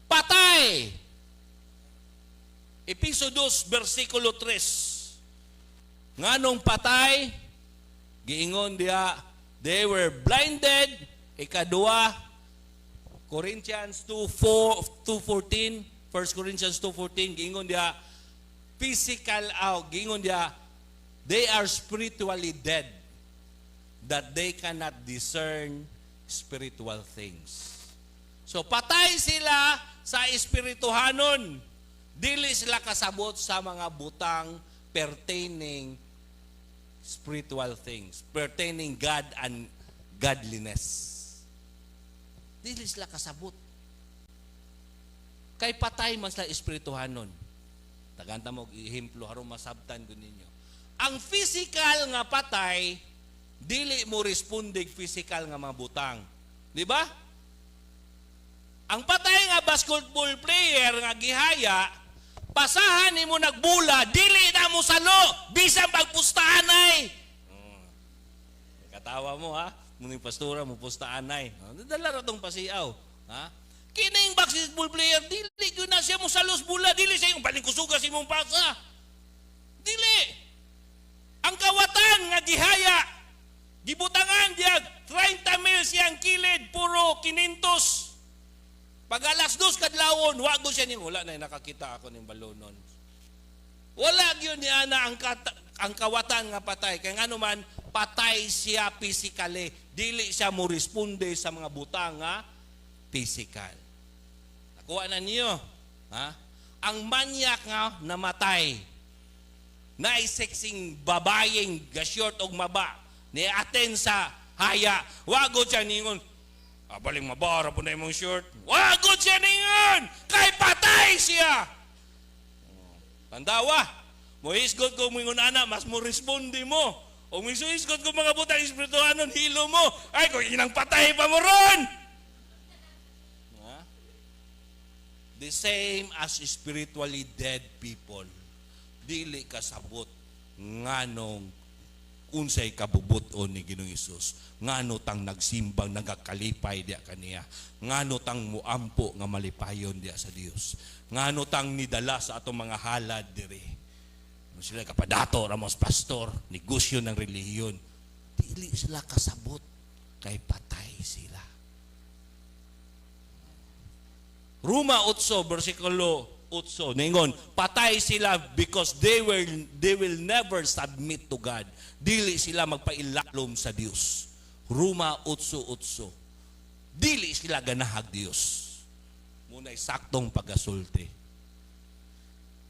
Patay. Episo 2, versikulo 3. Nganong patay? Giingon diha, they were blinded. Ikadua, Corinthians 2, 4, 2:14, 1 Corinthians 2:14, giingon diha, physical out, giingon diha, they are spiritually dead, that they cannot discern spiritual things. So patay sila sa espirituhanon. Dili sila kasabot sa mga butang pertaining spiritual things, pertaining God and godliness. Dili sila kasabot. Kay patay man sila espirituhanon. Taganta mo ehemplo aron masabtan ko ninyo. Ang physical nga patay, dili mo respondig physical nga mga butang. Di ba? Ang patay nga basketball player nga gihaya, pasahan nimo nagbula, dili na mo salo, bisan pagpustahan ay. Katawa mo, ha? Muning pastora mo pustahan ay. Dala ra tong pasiaw. Ha? Kining basketball player, dili gyud na siya mo salos bula, dili siya yung baling kusuga sa imong pasa. Dili. Ang kawatan nga gihaya, gibutangan diag 30 mil siyang kilid, puro 500. Pag alas 2 kadlawon, wa ko siya ning wala na nakakita ako ning balonon. Wala gyud ni ana ang kawatan nga patay. Kay ngano man, patay siya physically. Dili siya mo responde sa mga butang nga physical. Nakuha na niyo. Ha? Ang manyak nga namatay. Naay sexing babayeng ga-short og maba ni aten sa haya. Wago siya ningon, "Ah, baling mabara po na imong short." Wago siya ningon! Kay patay siya! Tandawa, mohisgot ko moingon ana, mas mo responde mo. O misuhisgot ko mga butang espirituhanon, hilo mo. Ay, kung inang patay pa mo ron! Ha? The same as spiritually dead people. Dili kasabot nganong unsay kabubut-on ni Ginoong Hesus. Ngano tang nagsimbang nagakalipay diya kaniya. Ngano tang muampo nga malipayon diya sa Dios. Ngano tang nidala sa atong mga halad diri. Ano sila kapadato ramos pastor, negosyo ng relihiyon. Dili sila kasabot kay patay sila. Roma 8 versikulo 8 ningon, patay sila because they will never submit to God. Dili sila magpailalom sa Dios. Roma 8:8. Dili sila ganahag Dios. Muna'y saktong pagasulti.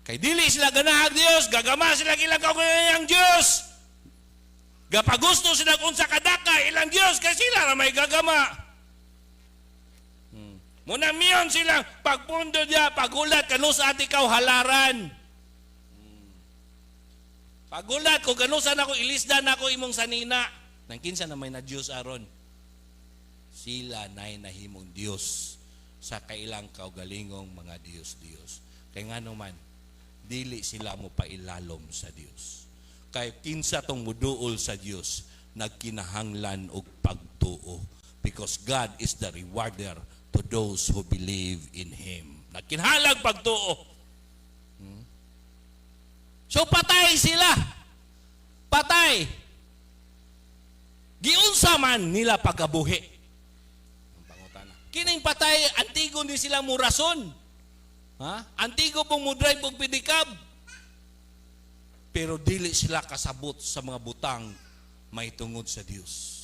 Kay dili sila ganahag Dios, gagama sila ilang kaugalingong Dios. Gapagusto sila kung sa kadaka ilang Dios kay sila ra may gagama. Muna miyon silang pagpundo diya, pagulat, kanusa at ikaw halaran. Pagulat, kung kanusa na ako, ilisda na ako imong sanina. Nang kinsa na may na Diyos aron. Sila na'y nahimong Diyos sa kailang kaugalingong mga Diyos-Diyos. Kaya nga naman, dili sila mo pailalom sa Diyos. Kay kinsa tong muduol sa Diyos, nagkinahanglan og pagtuo. Because God is the rewarder to those who believe in Him. Nagkinahanglan pagtuo. So patay sila. Patay. Giunsa man nila pagkabuhi? Ang pangutana. Kining patay, antigo ni sila mo rason. Ha? Antigo pong mo drive og pedicab. Pero dili sila kasabot sa mga butang may tungod sa Dios.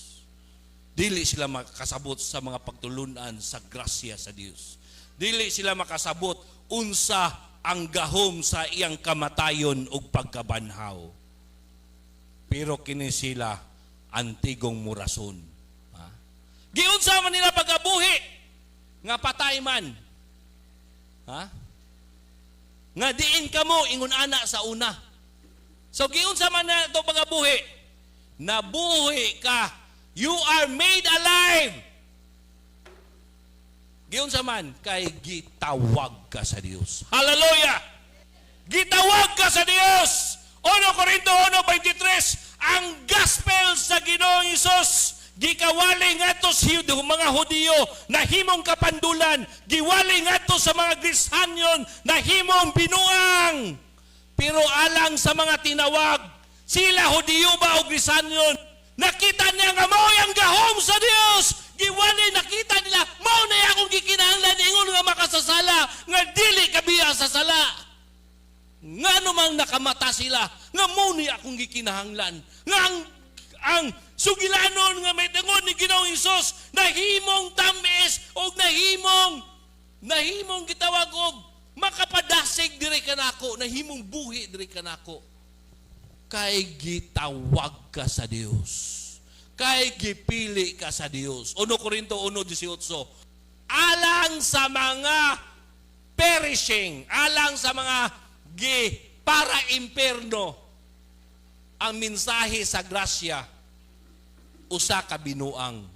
Dili sila makasabot sa mga pagtulunan sa grasya sa Dios. Dili sila makasabot unsa ang gahom sa iyang kamatayon ug pagkabanhaw. Pero kini sila antigong murason. Ha? Giunsa man nila pagkabuhi nga patay man. Ha? Nga diin kamo ingon ana sa una. So giunsa man na ito pagkabuhi? Nabuhi ka. You are made alive. Giunsa man kay gitawag ka sa Dios. Hallelujah! Gitawag ka sa Dios. 1 Corinto 1:23, ang gospel sa Ginoong Hesus gikawali ngadto sa mga Hudiyo, nahimong kapandulan, giwali ngadto sa mga Grishanyon, nahimong binuang. Pero alang sa mga tinawag, sila Hudiyo ba o Grishanyon, nakita niya nga mao ang gahom sa Dios. Giwali, nakita nila, mao na akong gikinahanglan ingon nga makasasala, nga dili kabiya sa sala. Nga namang nakamata sila, nga mao ni akong gikinahanglan. Nga ang sugilanon nga may tingon ni Ginoong Hesus, nahimong tamis og nahimong gitawag og makapadasig diri kanako, nahimong buhi diri kanako. Kay gitawag ka sa Dios. Kay gipili ka sa Dios. 1 Corinto 1:18. Alang sa mga perishing, alang sa mga gi para imperno, ang mensahe sa grasya usa ka binuang,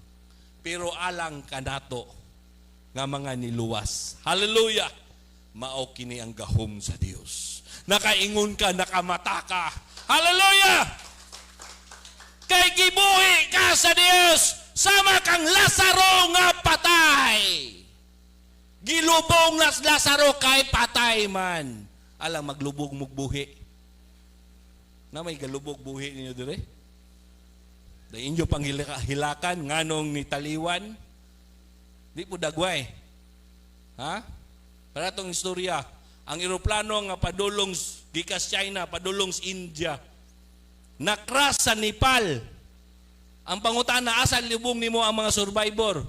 pero alang kanato nga mga niluwas, hallelujah, mao kini ang gahom sa Dios. Nakaingon ka, nakamata ka, hallelujah, kay gibuhi ka sa Dios sama kang Lazaro nga patay. Gilubong na Lazaro kay patay man. Alang maglubog mugbuhi. Na may galubog buhi ninyo dire? Da inyo pang hilakan nganong ni taliwan? Di po dagway. Ha? Para tong istorya, ang eroplano nga padulong gikas China, padulong sa India, na-crash sa Nepal. Ang pangutana, asa lubong nimo ang mga survivor?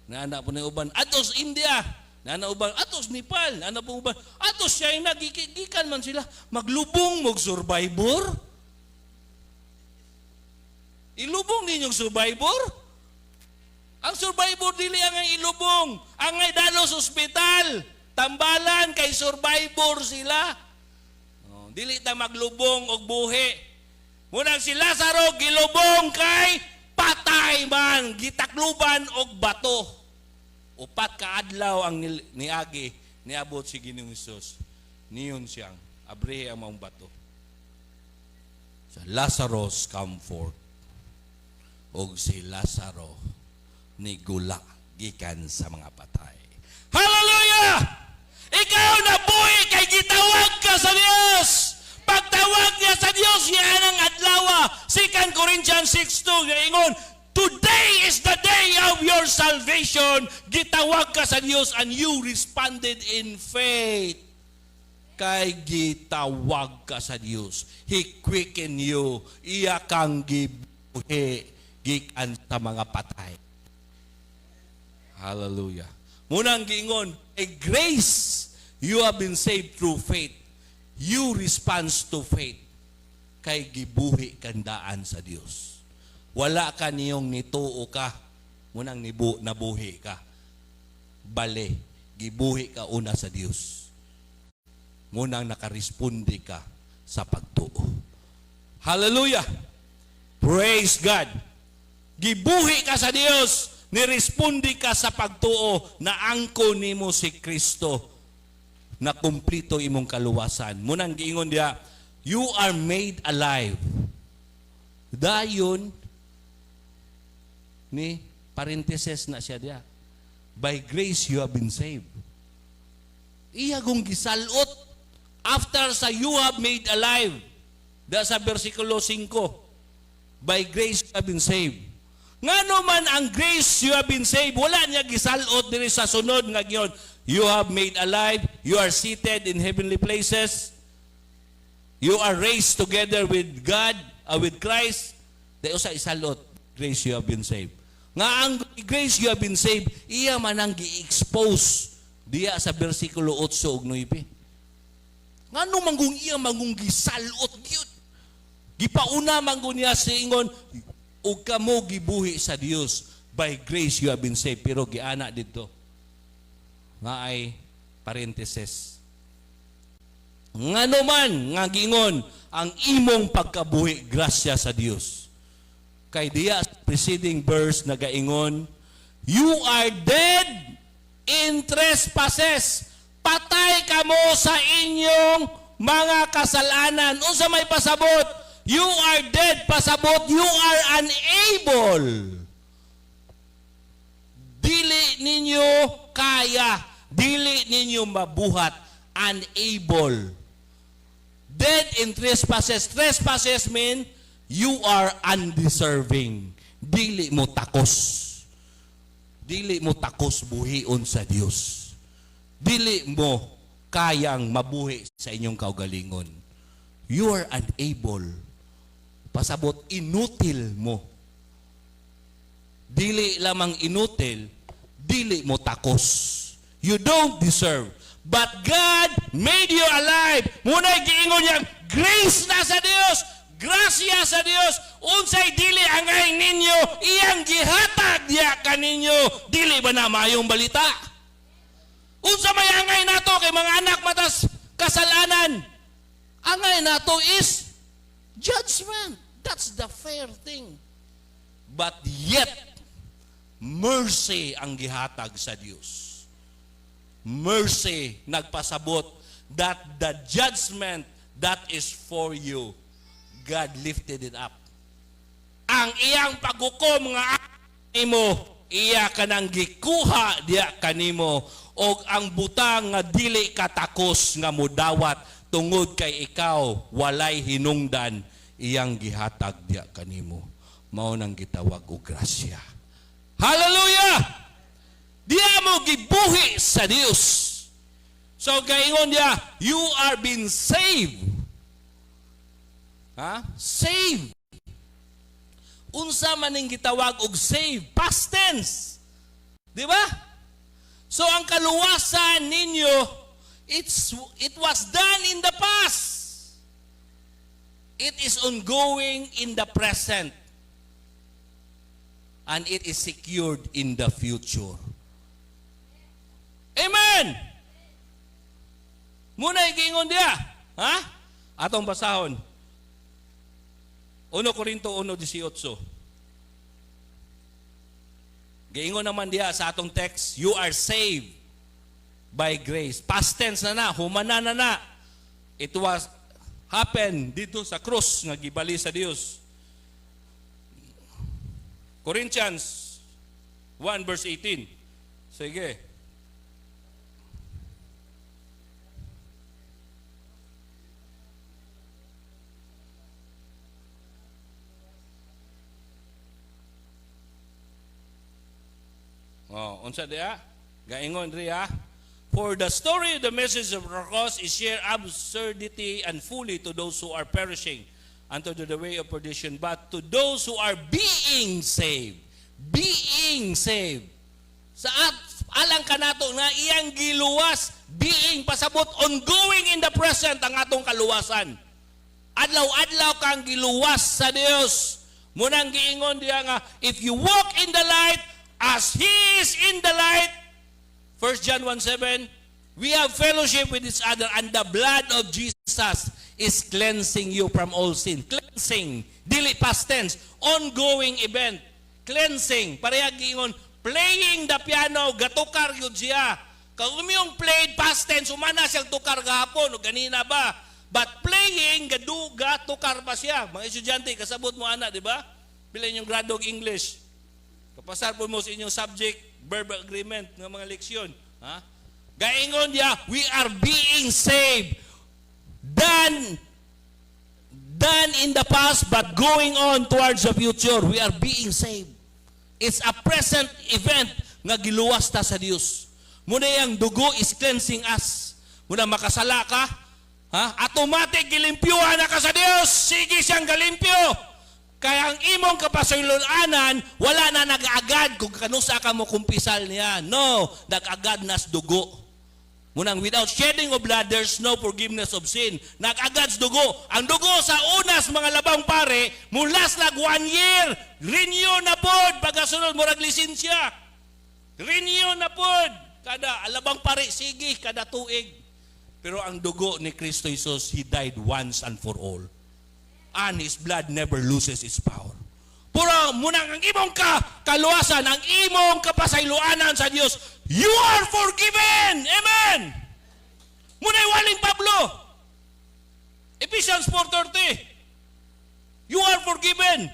Naana po ng uban, atos India. Naana uban, atos Nepal. Naana po uban, atos China. Gikan man sila. Maglubong mog survivor? Ilubong ninyong survivor? Ang survivor dili ang ilubong. Ang ngay dalo sa ospital. Tambalan kay survivor sila. Oh, dili ta maglubong og buhi. Munang si Lazaro gilubong kay patay man, gitakluban og bato. 4 ka adlaw ang niagi, niabot si Ginoong Hesus. Niyon siyang abrihe ang maong bato. So Lazarus, come forth. Og si Lazaro nigula gikan sa mga patay. Hallelujah! Ikaw nabuhi kay gitawag ka sa Dios. Pagtawag niya sa Dios, yan ang adlawa. 2 Corinthians 6:2, ingon, "Today is the day of your salvation." Gitawag ka sa Dios and you responded in faith. Kay gitawag ka sa Dios. He quicken you. Iya kang gibuhi gikan sa mga patay. Hallelujah. Munang giingon, "A grace you have been saved through faith." You response to faith. Kay gibuhi kandaan sa Dios. Wala ka niyong nituo ka, munang nabuhi ka. Bale, gibuhi ka una sa Dios. Munang nakaresponde ka sa pagtuo. Hallelujah! Praise God! Gibuhi ka sa Dios, niresponde ka sa pagtuo na angko nimo si Kristo na kumplito imong kaluwasan. Munang giingon diya, you are made alive. Dayon ni parenthesis na siya diya. By grace you have been saved. Iya kong gisalot after sa you have made alive. Da sa versikulo 5. By grace you have been saved. Ngano man ang grace you have been saved, wala niya gisalot diri sa sunod nga giyon. You have made alive, you are seated in heavenly places, you are raised together with God, with Christ. Di usa isalot, grace you have been saved. Nga ang grace you have been saved, iya man ang gi-expose diya sa versikulo 8 ug 9. Ngano manggong iya manggong gisalot gyud. Gipauna manggong niya sa ingon ug kamo gibuhi sa Dios, by grace you have been saved, pero giana didto nga ay parenthesis. Ngano man nga giingon ang imong pagkabuhi grasya sa Dios. Kay diya sa preceding verse nagaingon, you are dead in trespasses. Patay kamo sa inyong mga kasalanan. Unsa may pasabot? You are dead, pasabot, you are unable. Dili ninyo kaya, dili ninyo mabuhat, unable. Dead in trespasses. Trespasses mean you are undeserving. Dili mo takos. Dili mo takos buhion sa Dios. Dili mo kayang mabuhi sa inyong kaugalingon. You are unable. Pasabot, inutil mo. Dili lamang inutil, dili mo takos. You don't deserve. But God made you alive. Muna'y giingon niya, grace na sa Dios, grasya sa Dios. Unsay dili angay ninyo, iyang gihatag diya kaninyo. Dili ba na maayong balita? Unsa may angay nato kay mga anak matas kasalanan? Angay nato is judgment. That's the fair thing. But yet, mercy ang gihatag sa Dios. Mercy nagpasabot that the judgment that is for you, God lifted it up. Ang iyang paghukom nga imo, iya kanang gikuha diya kanimo og ang butang nga dili katakos nga mudawat tungod kay ikaw walay hinungdan, iyang gihatag diya kanimo. Mao nang gitawag og grasya. Hallelujah! Diya mo gibuhi sa Dios. So gaingon niya, you are been saved. Ha? Saved. Unsa man ning gitawag og save? Past tense. Di ba? So ang kaluwasan ninyo, it was done in the past. It is ongoing in the present. And it is secured in the future. Amen! Muna giingon diya. Ha? Atong basahon. 1 Corinto 1:18. Giingon naman diya sa atong text, you are saved by grace. Past tense na na, humana na na. It was happen dito sa krus nga gibali sa Dios. Corinthians 1 verse 18. Sige. Oh, unsa diya? Gaingon riya. For the story of the message of the cross is sheer absurdity and folly to those who are perishing unto the way of perdition, but to those who are being saved, being saved. Sa at alang kanato nga iyang giluwas, being pasabot ongoing in the present ang atong kaluwasan. Adlaw-adlaw kang giluwas sa Dios. Munang giingon diya nga, if you walk in the light as He is in the light, 1 John 1:7, we have fellowship with each other and the blood of Jesus is cleansing you from all sin. Cleansing, dili past tense, ongoing event. Cleansing, pareha giingon, playing the piano, gatukar yun siya. Kung yung played past tense, humana siyang tukar gahapon, o ganina ba? But playing, gadu, gatukar pa siya. Mga estudyante, kasabot mo ana, di ba? Pila inyong grado og English. Kapasar po mo sa inyong subject, verb agreement ng mga leksyon. Ha? Gaingon niya, we are being saved. Done in the past, but going on towards the future. We are being saved. It's a present event nga giluwas ta sa Dios. Muna yung dugo is cleansing us. Muna makasala ka, ha? Automatic gilimpyuhan na ka sa Dios. Sige siyang galimpyo. Kaya ang imong kapasayloanan, wala na nag-agad kung kanusa ka mo kumpisal niya. No, nag-agad nas dugo. Munang without shedding of blood, there's no forgiveness of sin. Nag-agad sa dugo. Ang dugo sa unas mga labang pare, mulas lag one year, renew na pod. Pagkasunod, murag lisensya. Renew na pod. Kada alabang pare, sige, kada tuig. Pero ang dugo ni Kristo Jesus, He died once and for all. And His blood never loses its power. Puro munang ang imong kaluwasan, ang imong kapasayloanan sa Dios, you are forgiven. Amen. Muna'y waling Pablo. Ephesians 4:30. You are forgiven.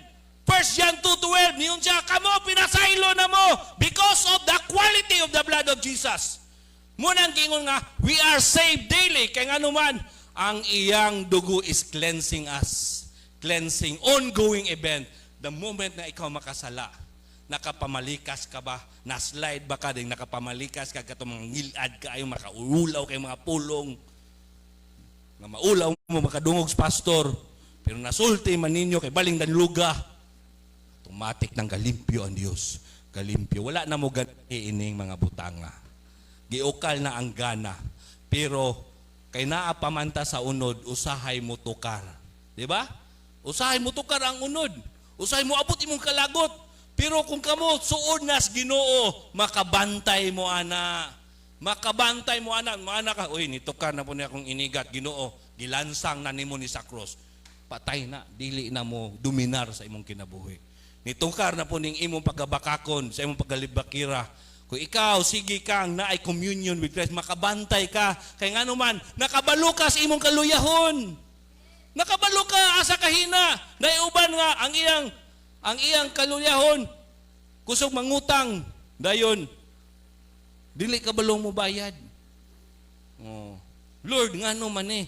1 John 2:12, niyon siya, kamo pinasaylo na mo because of the quality of the blood of Jesus. Munang gingon nga, we are saved daily. Kaya nga naman, ang iyang dugo is cleansing us. Cleansing, ongoing event. The moment na ikaw makasala, nakapamalikas ka ba? Na-slide ba ka din? Nakapamalikas ka katong mga ngilad ka ayo, makaulaw kay mga pulong. Nga maulaw mo, makadungog sa pastor. Pero nasulti man ninyo kay baling danluga. Automatic nang galimpyo ang Dios. Galimpyo. Wala na mo gani ining mga butanga. Giukal na ang gana. Pero kay naa pa man ta sa unod, usahay mo tukar. Di ba? Usahay mo tukar ang unod. Usahay mo abot imong kalagot. Pero kung kamo suod nas Ginoo, makabantay mo ana. Makabantay mo ana, maana ka, uy, nitukar na po niya akong inigat, Ginoo, gilansang na nimo ni sa cross. Patay na, dili na mo dominar sa imong kinabuhi. Nitukar na po ning imong pagkabakakon, sa imong pagkalibakira. Kung ikaw, sige kang naay communion with Christ, makabantay ka. Kay ngano man, nakabalo ka sa imong kaluyahon. Nakabalo ka asa kahina. Naiuban nga ang iyang kaluyahon. Kusog mangutang dayon. Dili ka balong mo bayad. Oh. Lord, ngano man eh.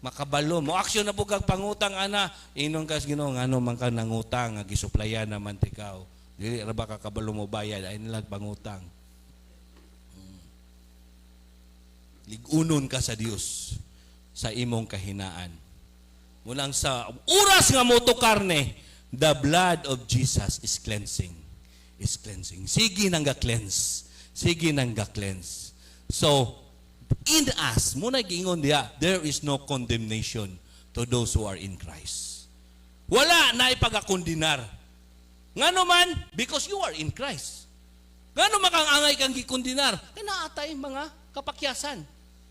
Makabalo mo. Action na po kag pangutang ana. Inon kas Ginoo, ngano man ka nangutang nga gisuplayan naman tikaw. Dili ra ba ka kabalo mo bayad ay nilag pangutang. Ligunon ka sa Dios sa imong kahinaan. Mulang sa oras nga motukar ni, the blood of Jesus is cleansing. Is cleansing. Sige nang ga-cleanse. Sige nang ga-cleanse. So, in us, muna giingon diya, there is no condemnation to those who are in Christ. Wala na ipagakondenar. Ngano man, because you are in Christ. Ngano man kang angay kang gikondenar? Kay naatay mga kapakyasan.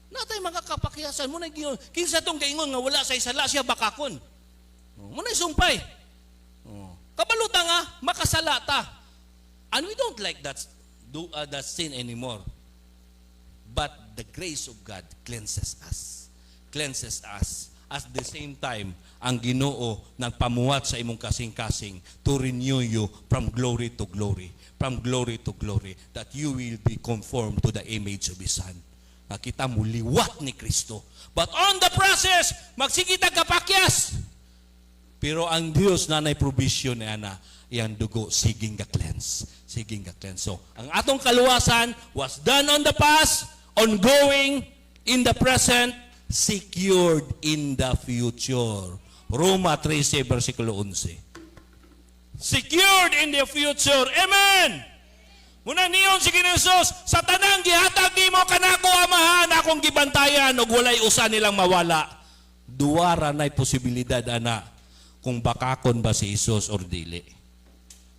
Naatay mga kapakyasan. Muna giingon, kinsa tong gaingon nga wala sa sala siya bakakon. Oh, muna sumpay. Oh. Kabaluta nga, makasala ta. And we don't like that sin anymore. But the grace of God cleanses us. Cleanses us. At the same time, ang Ginoo nagpamuhat sa imong kasing-kasing to renew you from glory to glory, from glory to glory, that you will be conformed to the image of His Son. Nakita mo, liwat ni Kristo. But on the process, magsige tag kapakyas. Pero ang Dios na provision niya na iyang dugo siging ga-cleanse. Siging ga-cleanse. So, ang atong kaluwasan was done on the past, ongoing in the present, secured in the future. Roma 13, versikulo 11. Secured in the future. Amen! Muna niyon si Ginoong Jesus, sa tanang gihatag nimo kanako, Amahan, akong gibantayan ug walay usa nilang mawala. Duwa ra na'y posibilidad ana kung bakakon ba si Jesus or dili.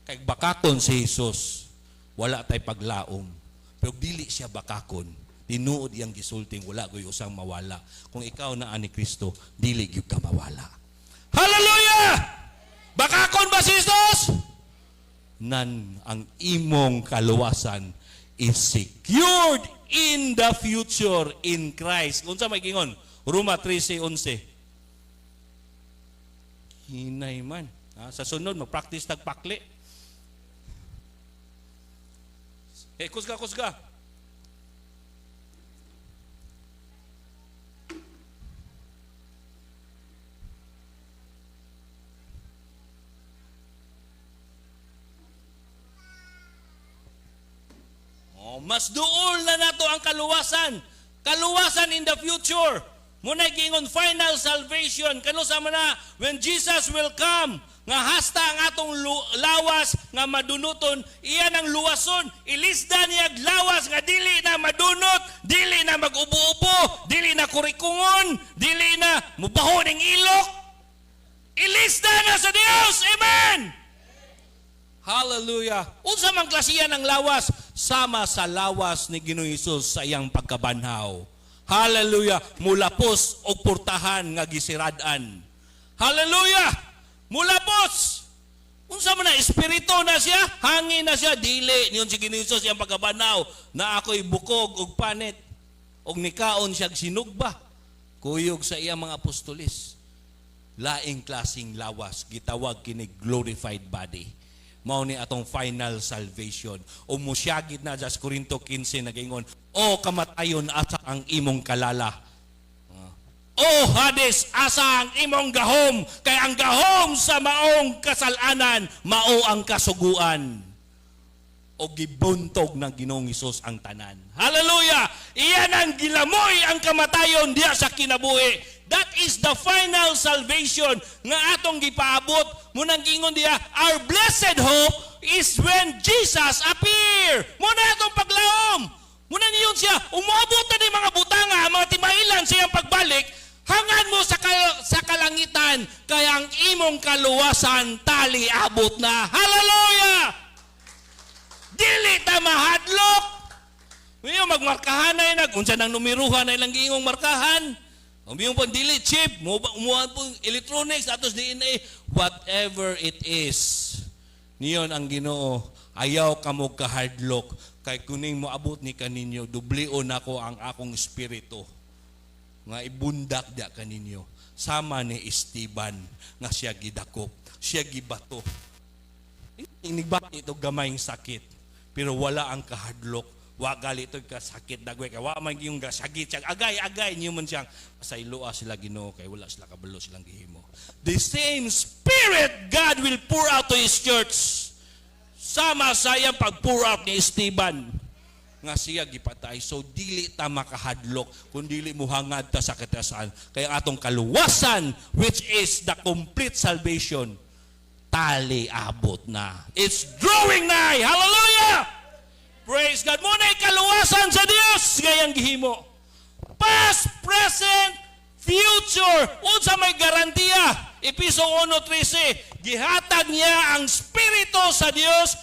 Kay bakakon si Jesus, wala tay paglaom. Pero dili siya bakakon, tinuod iyang gisulting wala ko'y usang mawala. Kung ikaw na ani Kristo, dili gyud ka mawala. Hallelujah! Bakakon ba si Jesus? Nan ang imong kaluwasan is secured in the future in Christ. Unsa may gingon? Roma 13:11. Hinay man. Ha, sa sunod, mag-practice tagpakli. Eh, kusga, kusga. Oh, mas duol na nato ang kaluwasan. Kaluwasan in the future. Muna giingon final salvation kanu sa man na when Jesus will come nga hasta ang atong lawas nga madunuton, iyan ang luwason, ilisda niya lawas nga dili na madunot, dili na mag-ubo-ubo, dili na kurikungon, dili na mubaho ning ilok. Ilisda na sa Dios. Amen. Hallelujah. Unsa man klasiya ng lawas? Sama sa lawas ni Ginoong Hesus sa iyang pagkabanhaw. Hallelujah. Mulapos og portahan nga gisirad-an. Hallelujah. Mulapos. Unsa man na espiritu na siya, hangin na siya, dili niyon si Ginoong Hesus iyang pagkabanhaw na ako'y bukog ug panit og nikaon siya sinugba kuyog sa iyang mga apostolis. Laing klaseng lawas, gitawag kini glorified body. Mao ni atong final salvation. O musyagit na sa Korinto 15, nagaingon, "O kamatayon, asa ang imong kalala? O Hades, asa ang imong gahom? Kay ang gahom sa maong kasalanan, mao ang kasuguan." O gibuntog ng Ginoong Hesus ang tanan. Hallelujah! Iyan ang gilamoy ang kamatayon diya sa kinabuhi. That is the final salvation nga atong gipaabot. Munang gingon diya, our blessed hope is when Jesus appear. Muna atong paglaom. Muna niyon siya, umuabot na ni mga butanga, mga timailan sa iyang pagbalik, hangan mo sa kalangitan, kaya ang imong kaluwasan tali abot na. Hallelujah! Dili ta mahadlok. Ngayon, magmarkahan na yun. Unsa nang numeruhan na ilang giingong markahan. Umiyong pang dili chip, mo po electronics, atos DNA, whatever it is. Niyon ang Ginoo, ayaw kamo kahadlok kay kuning moabot ni kaninyo, dublion nako ang akong espiritu nga ibundak dia kaninyo. Sama ni Esteban nga siya gidakop, siya gibato. Inigbati ito gamayng sakit, pero wala ang kahadlok. Wa gali ito kasakit dagway kay wa man yung gasagit siya. Agay agay niyo man siyang pasayloa sila, Ginoo, kay wala sila kabalo silang gihimo. The same spirit God will pour out to His church. Sama sa iyang pag-pour out ni Esteban nga siya gipatay. So dili ta makahadlok kung dili mo hangad ta sa katasan. Kaya atong kaluwasan, which is the complete salvation, tali abot na. It's drawing nigh. Hallelujah! Praise God. Muna kaluwasan sa Dios ngayang gihimo. Past, present, future. Unsa may garantiya? Episo 1:13, gihatag niya ang Espiritu sa Dios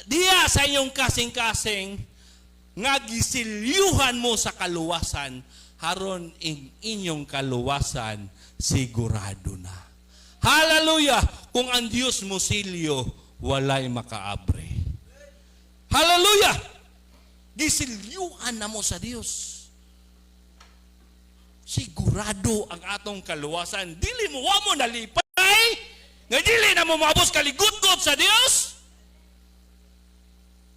diya sa inyong kasing-kasing nga gisilyuhan mo sa kaluwasan haron ing inyong kaluwasan sigurado na. Hallelujah! Kung ang Dios mo silyo, walay makaabre. Hallelujah! Gisilyuhan na mo sa Dios. Sigurado ang atong kaluwasan. Dili mo, wa mo nalipay. Nga dili na mo maabos kaligutgot sa Dios.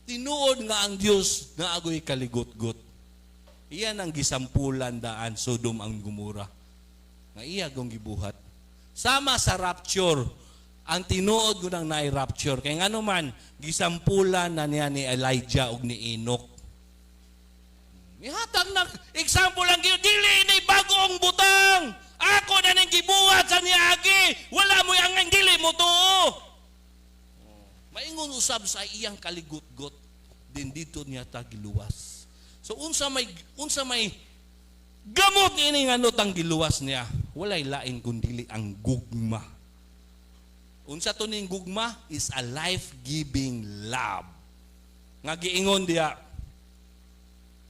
Tinuod nga ang Dios nga agoy kaligutgot. Iyan ang gisampulan daan Sodom ang Gomora. Nga iya gong gibuhat. Sama sa rapture, ang tinuod ko nang naay rapture. Kaya ngano man, gisampulan na niya ni Elijah ug ni Enoch. Mihatag na example lang gyud, dili ni bagoong butang. Ako na ning gibuhat sa niagi. Wala mo ang dili mo tuo. Maingon usab sa iyang kaligutgot din dito niya ta giluwas. So unsa may gamot ini nga tang giluwas niya? Walay lain kundili ang gugma. Unsa to ning gugma is a life-giving love. Nga giingon diya,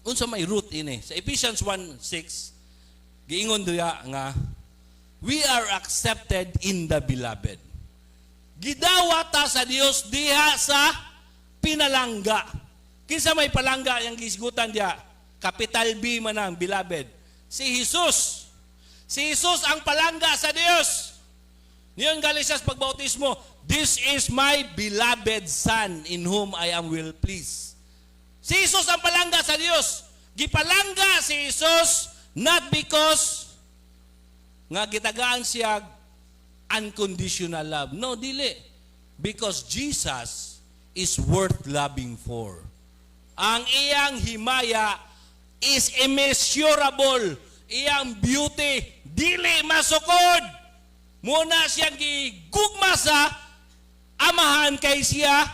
unsa may root ini? Sa Ephesians 1:6, giingon diya nga we are accepted in the beloved. Gidawat ta sa Dios diha sa pinalangga. Kinsa may palangga yang gisgutan diya? Capital B man ang beloved. Si Jesus. Si Jesus ang palangga sa Dios. Niyon gali siya sa pagbautismo, "This is my beloved Son in whom I am well pleased." Si Jesus ang palangga sa Dios. Gipalangga si Jesus not because nga gitagaan siya unconditional love. No, dili. Because Jesus is worth loving for. Ang iyang himaya is immeasurable. Iyang beauty dili masukod. Muna siyang gigugma sa Amahan kay siya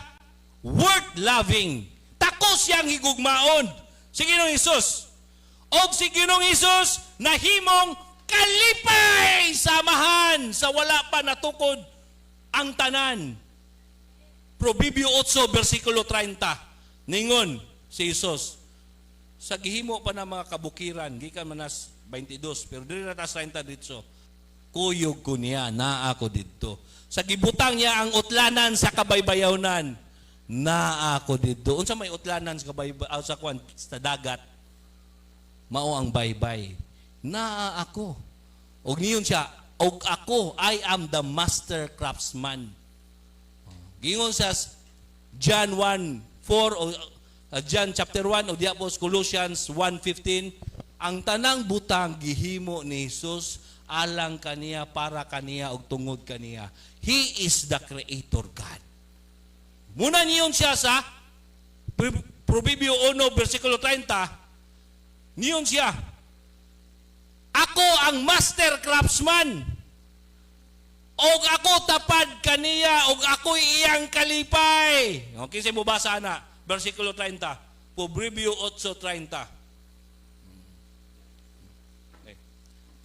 worth loving. Tako siyang higugmaon si Ginoong Hesus. Og si Ginoong Hesus nahimong kalipay sa Amahan sa wala pa natukod ang tanan. Probibyo 8 versikulo 30. Ningon si Jesus sa gihimo pa na mga kabukiran gikan man nas 22, pero diri na tas 30 dito. Kuyog ko niya, naa ako didto. Sa gibutang niya ang utlanan sa kabaybayawnan, naa ako didto. Unsa may utlanan sa kabaybay sa kwan, sa dagat? Mao ang baybay. Naa ako. Og niyon siya, og ako, I am the master craftsman. Gingon sa John 1:4 o John chapter 1 o diya po sa Colossians 1:15, ang tanang butang gihimo ni Jesus alang kaniya, para kaniya ug tungod kaniya. He is the creator God. Muna niyon siya sa Probibyo 1 versikulo 30, niyon siya, "Ako ang master craftsman. Og ako tapad kaniya, og ako'y iyang kalipay." Okay, sa mubasa na, versikulo 30. Proverbio 8:30. Okay.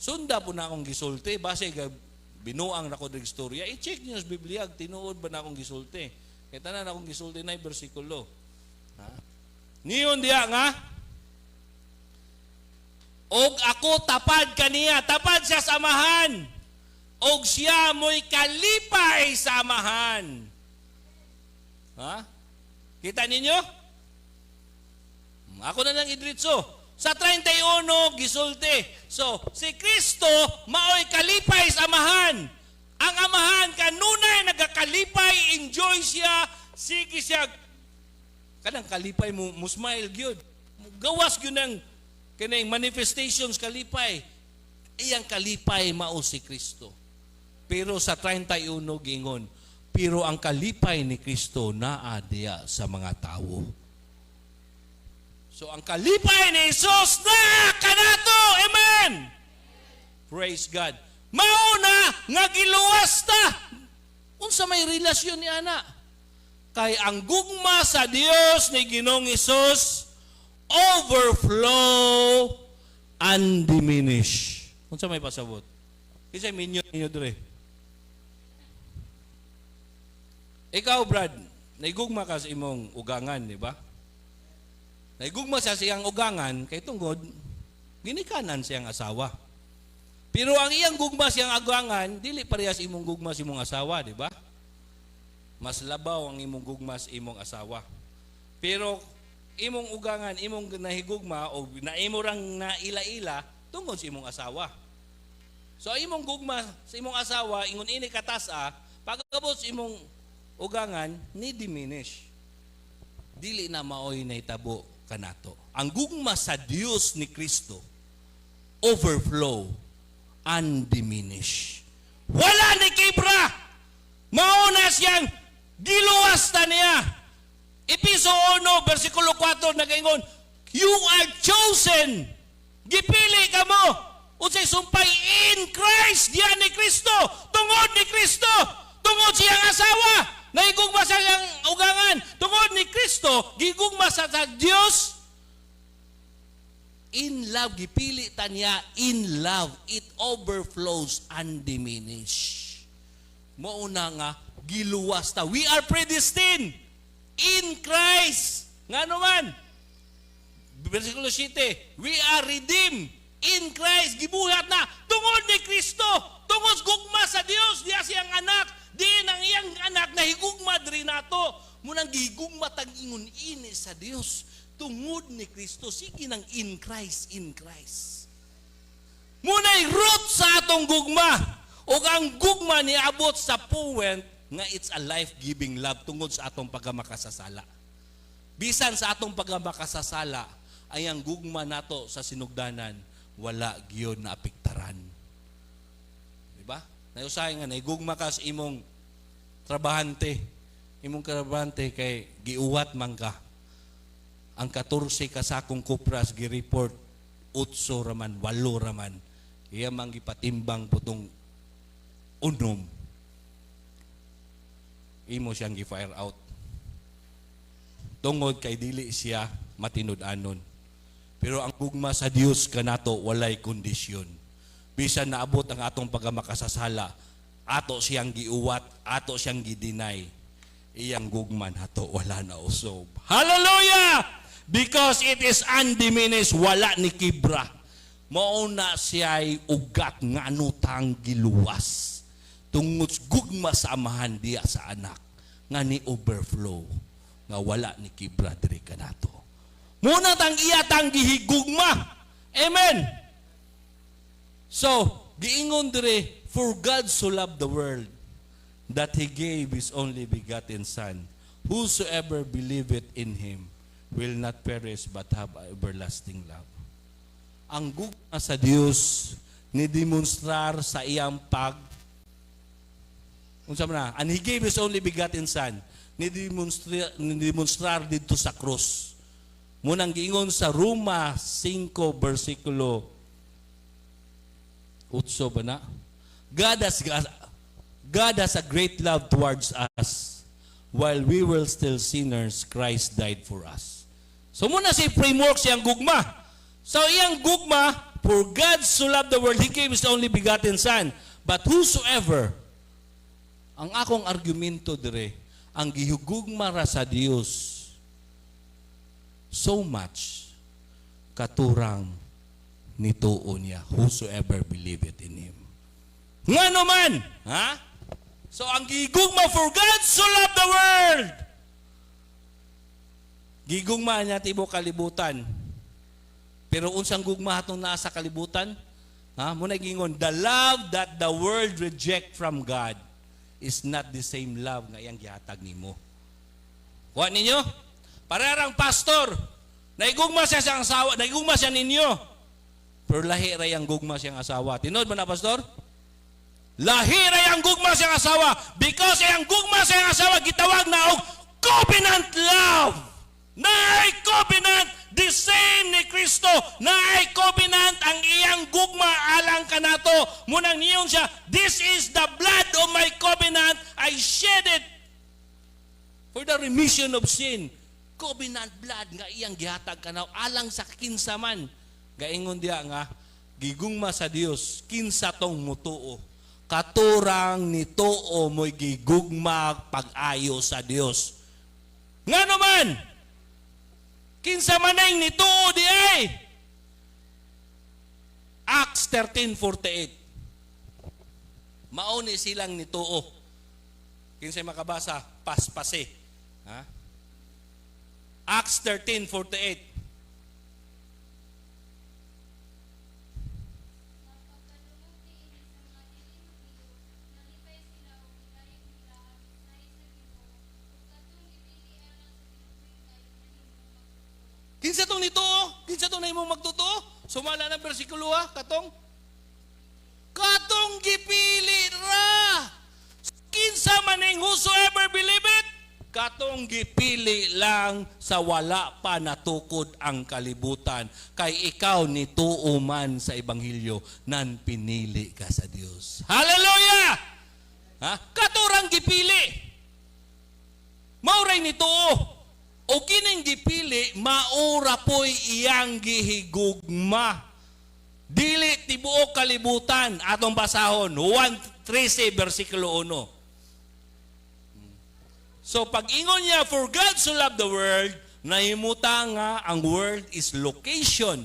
Sunda po na akong gisulti, base ga binuang na ko diri istorya. I-check niyo sa Biblia, tinuod ba na akong gisulti? Kay tanan akong gisulti na bersikulo. Ha? Niyon diya nga, og ako tapad kaniya, tapad siya sa Amahan. Og siya mo'y kalipay sa Amahan. Ha? Kita ninyo? Ako na lang idritso. Sa 31, gisulti. So, si Kristo mao'y kalipay sa Amahan. Ang Amahan kanunay nagakalipay, enjoy siya, sige siya. Kanang kalipay mo, mo smile gyud. Gawas gyud ng kining manifestations kalipay. Iyang kalipay mao si Kristo. Pero sa 31 gingon, pero ang kalipay ni Kristo naa diya sa mga tawo. So ang kalipay ni Jesus na kanato. Amen. Praise God. Mauna nga giluwas ta. Unsa may relasyon ni ana? Kay ang gugma sa Dios ni Ginoong Hesus overflow undiminished. Unsa may pasabot? Kinsa minyo ninyo dire? Ikaw, Brad, naigugma ka sa imong ugangan, di ba? Naigugma siya sa iyang ugangan kay tungod ginikanan siyang asawa. Pero ang iyang gugma siyang ugangan, dili parehas imong gugma sa imong asawa, di ba? Mas labaw ang imong gugma sa imong asawa. Pero imong ugangan, imong nahigugma o naimo rang naila-ila tungod sa imong asawa. So ang imong gugma sa imong asawa, ingon ini katasa, pagkabot sa imong ugangan, ni diminish. Dili na maoy nahitabo kanato. Ang gugma sa Dios ni Kristo overflow undiminished. Wala ni kibra. Mauna siyang giluwas ta niya. Episo 1 versikulo 4 nagaingon, "You are chosen." Gipili ka mo. Unsay sumpay? In Christ, diyan ni Kristo, tungod ni Kristo, tungod siyang asawa, naigugma sa iyang ugangan, tungod ni Kristo, gigugma sa Dios. In love, gipili ta niya in love. It overflows undiminished. Mauna nga, giluwas ta. We are predestined in Christ. Nga naman, versikulo 7, we are redeemed in Christ. Gibuhat na, tungod ni Kristo, tungod gugma sa Dios, diya siyang anak, diin ang iyang anak na higugma diri nato. Munang gihigugma tag ingon ini sa Dios tungod ni Kristo. Sige nang in Christ, in Christ. Muna'y root sa atong gugma. O ang gugma niabot sa point nga it's a life-giving love tungod sa atong pagkamakasasala. Bisan sa atong pagkamakasasala, ay ang gugma nato sa sinugdanan, wala gyud na apektaran. Di ba? Nayusahay nga, naigugma ka sa imong trabahante. Imong trabahante kay giuwat man ka. Ang 14 ka sakong kopras gi-report, Utso raman, walo raman. Iya mang gipatimbang putong 6. Imo siyang gi-fire out. Tungod kay dili siya matinud-anon. Pero ang gugma sa Dios kanato walay kondisyon. Bisan naabot ang atong pagkamakasasala, ato siyang giuwat, ato siyang gideny. Iyang gugma nato wala na usob. Hallelujah! Because it is undiminished, wala ni kibra. Mao na siya'y ugat nga anutang giluwas. Tungod sa gugma sa Amahan diya sa anak nga ni overflow nga wala ni kibra diri kanato. Muna tang iya tang gihigugma. Amen. So, giingon dire, "For God so loved the world that He gave His only begotten Son. Whosoever believeth in Him will not perish but have everlasting love." Ang gugma sa Dios ni demonstrar sa iyang pag unsa man na, and He gave His only begotten Son, ni demonstrar didto sa krus. Munang giingon sa Roma 5 versikulo 8 ba na? God has a great love towards us. While we were still sinners, Christ died for us. So muna si framework siyang gugma. So iyang gugma, for God so loved the world, He gave His only begotten Son. But whosoever, ang akong argumento dire, ang gihugugma ra sa Dios so much katurang nituo niya, whosoever believeth in Him. Ngano man, ha? So ang gigugma, for God so loved the world. Gigugma niya tibuok kalibutan. Pero unsang gugma atong naa sa kalibutan? Ha? Muna gingon, the love that the world reject from God is not the same love nga iyang gihatag nimo. Kuha ninyo? Parerang pastor, naigugma siya sa asawa, naigugma siya ninyo. Pero lahi ra yang gugma siyang asawa. Tinuod man na, pastor? Lahi ra yang gugma siyang asawa because iyang gugma siyang asawa gitawag na og covenant love. Naay covenant, the same ni Kristo. Naay covenant ang iyang gugma alang kanato. Munang niyon siya, "This is the blood of my covenant. I shed it for the remission of sin." Covenant blood nga iyang gihatag kanato alang sa kinsa man. Gaingon diya nga gigugma sa Dios kinsa tong mutuo. Katurang nituo mo'y gigugma pag-ayo sa Dios. Nga naman, kinsa man ang nituo di ay? Acts 13:48. Mao ni silang nituo. Kinsay makabasa, paspase. Ha? Acts 13:48. Pagkadungog niini sa mga dili Hudiyo, nalipay sila ug gidayeg nila ang mensahe sa Ginoo, ug katong gipili alang sa kinabuhi dayon nahimong magtotoo. Kinsa tong nituo? Kinsa tong nahimong magtotoo? Sumala ng bersikulo ha, katong katong gipili ra. Kinsa man ning whosoever believe it, katong gipili lang sa wala pa natukod ang kalibutan. Kay ikaw nituo man sa ebanghelyo, nan pinili ka sa Dios. Hallelujah! Ha? Katurang gipili. Mauray nituo. O kining gipili, maura po'y iyang gihigugma. Dili tibuok kalibutan atong basahon. Juan 13 versikulo 1. So pag ingon niya, "For God so loved the world," nahimuta nga ang world is location